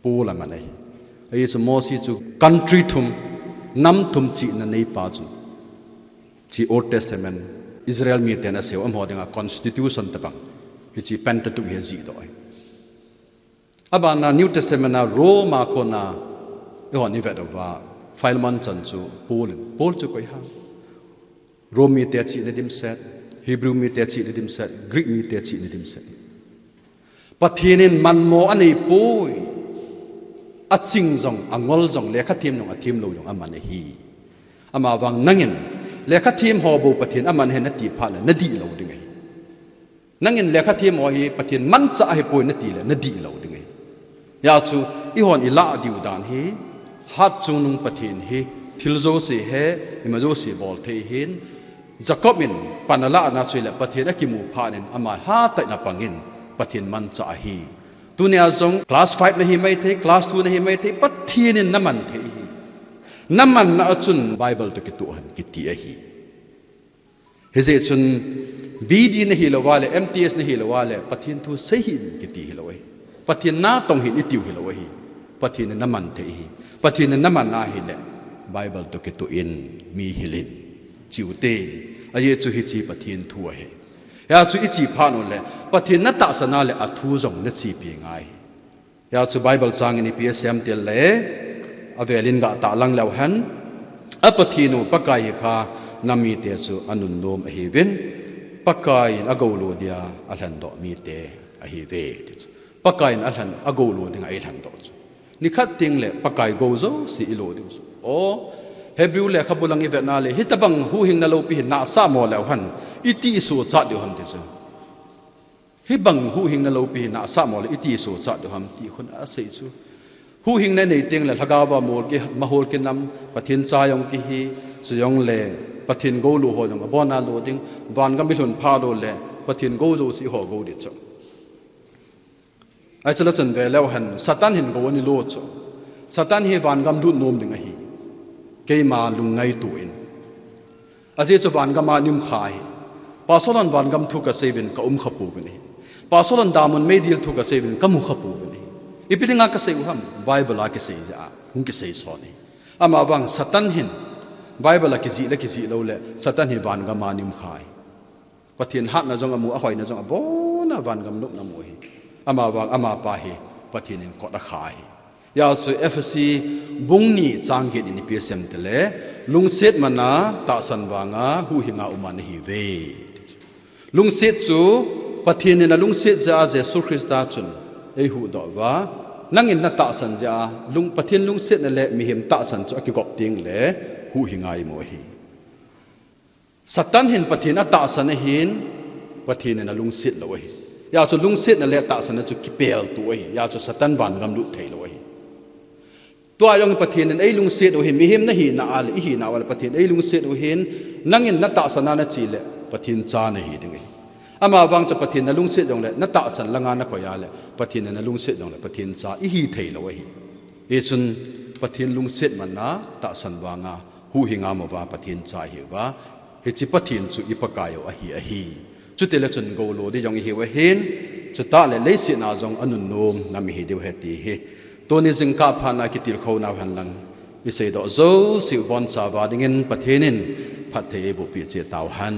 Paul aman ahi. Ahi chu Mosi chu country thum, nam thum chihna neipa chu. Hiche Old Testament, Israel miten aseiu amaho dinga constitution tobang. Hiche Pentateuch hi ajih doh ahi. Abana New Testament a Roma kona ihon ivet uva, Philemon chan chu Paul in, Paul chu koi ham? Rome mite chihna dimset, Hebrew mite chihna dimset, Greek mite chihna dimset. Pathen in manmo anei poi, aching jong, angol jong, lekha them jong, athem lou jong aman ahi. Amavang nangin, lekha them ho bou Pathen aman ahi nati phat le, nadih lou ding ahi. Nangin lekha them ho hi Pathen manchah ahipoi nati le, nadih lou ding ahi. Hijeh chun, ihon ilah diu dan hi, hatchungnung Pathen hi, thil jouse he, ima jouse bol thei ahin, Jacob in pan alahna chu ahile Pathen akimu phat in ama hatah in apang in Pathen manchah ahi. Tunia jong class five nahi maithei, class two nahi maithei, Pathen in naman thei ahi. Namanna a chun Bible toh kitoh hen kiti ahi. Hijeh chun B D nahi louva le, M T S nahi louva le, Pathen thu sei hih in kiti hilou ahi. Pathen natong hih in itiu hilou ahi. Pathen in naman thei ahi. Pathen in naman ahile, Bible toh kitoh in, mi hil in, chiu te. Ajeh chu hiche Pathen thu ahi. Hijeh chun iche phat u le, Pathen natahsan a le athu jong nachepi ngai. Hijeh chun Bible chang in ipi asei em tile, avel in gah tahlang leu hen, a Pathen u Pakai hi kha namite chu anunnom ahiuvin, Pakai in agoulu dia alhendoh mite ahiuve, ti chu. Pakai in alhen, agoulu dinga eilhendoh chu. Nikhat teng le Pakai gou jouse ilo diu chu. O, Hebrew lekhabu lang ivetna le, hitobang huhhingna loupi hi nahsah mo leu hen, iti isochat diu ham ti chu. Hibang huhhingna loupi hi nahsah mo le iti isochat diu ham ti khun asei chu. Huhhingna nei teng le lhagao a mol ki, mahol kinam, Pathen cha jong kihi, chujong le Pathen goulu ho jong abon a lo ding, vangam ilhun phat u le Pathen gou jouse ho gou ding chu. Ahi chu la chun ve leu hen, Satan hin gou ani lo chu. Satan hi vangam lut nom ding ahi. Keima lungngaito in. Ajeh chu vangam a um kha ahi. Pastor hon vangam thu kasei uvin ka um kha pouvin ahi. Pastor hon damun meidil thu kasei uvin ka mu kha pouvin ahi. Ipi dinga kasei u ham? Bible a kisei jeh a hung kisei son ahi. Amavang Satan hin Bible a kijih le kijih lou le Satan hi vangam a um kha ahi. Pathen hatna jong amu, ahoina jong abon a vangam lupna amu ahi. Amavang amapa hi Pathen in kot akha ahi. Hijeh chun Ephesi bung ni chang get in ipi asei em tile, lungset man a tahsan vanga huhhinga um a nahiuve. Lungset chu Pathen in alungset jeh a Jesu Christa chun eihuhdoh uva, nangin natahsan jeh a, lung, Pathen lungsetna le mihem tahsan chu akigop teng le huhhinga imu ahi. Satan hin Pathen atahsan ahin, Pathen in alungset lou ahi. Hijeh chun lungsetna le tahsanna chu kipel to ahi. Hijeh chun Satan vangam lut thei lou ahi. Tua jong Pathen in eilungset u hin, mihem nahina a le, ihina a le Pathen eilungset u hin, nangin natahsan a nache le, Pathen cha nahi ding ahi. Amavang chu Pathen nalungset jong le, natahsan langa nakoi a le, Pathen in nalungset jong le, Pathen cha ihi thei lou ahi. Hichun Pathen lungset man a tahsan vanga huhhinga um uva Pathen cha ihiuva, hiche Pathen chu i Pakai u ahi ahi. Chutile chun goulu ding jong ihiu ahin, chutah le leiset a jong anunnom nam ihi diu ahi ti hi. Tuni jingkah phat a kitilkhou nau hen lang, iseidoh jouse u von chauva dingin Pathen in phatthei eiboh peh cheh tauhen.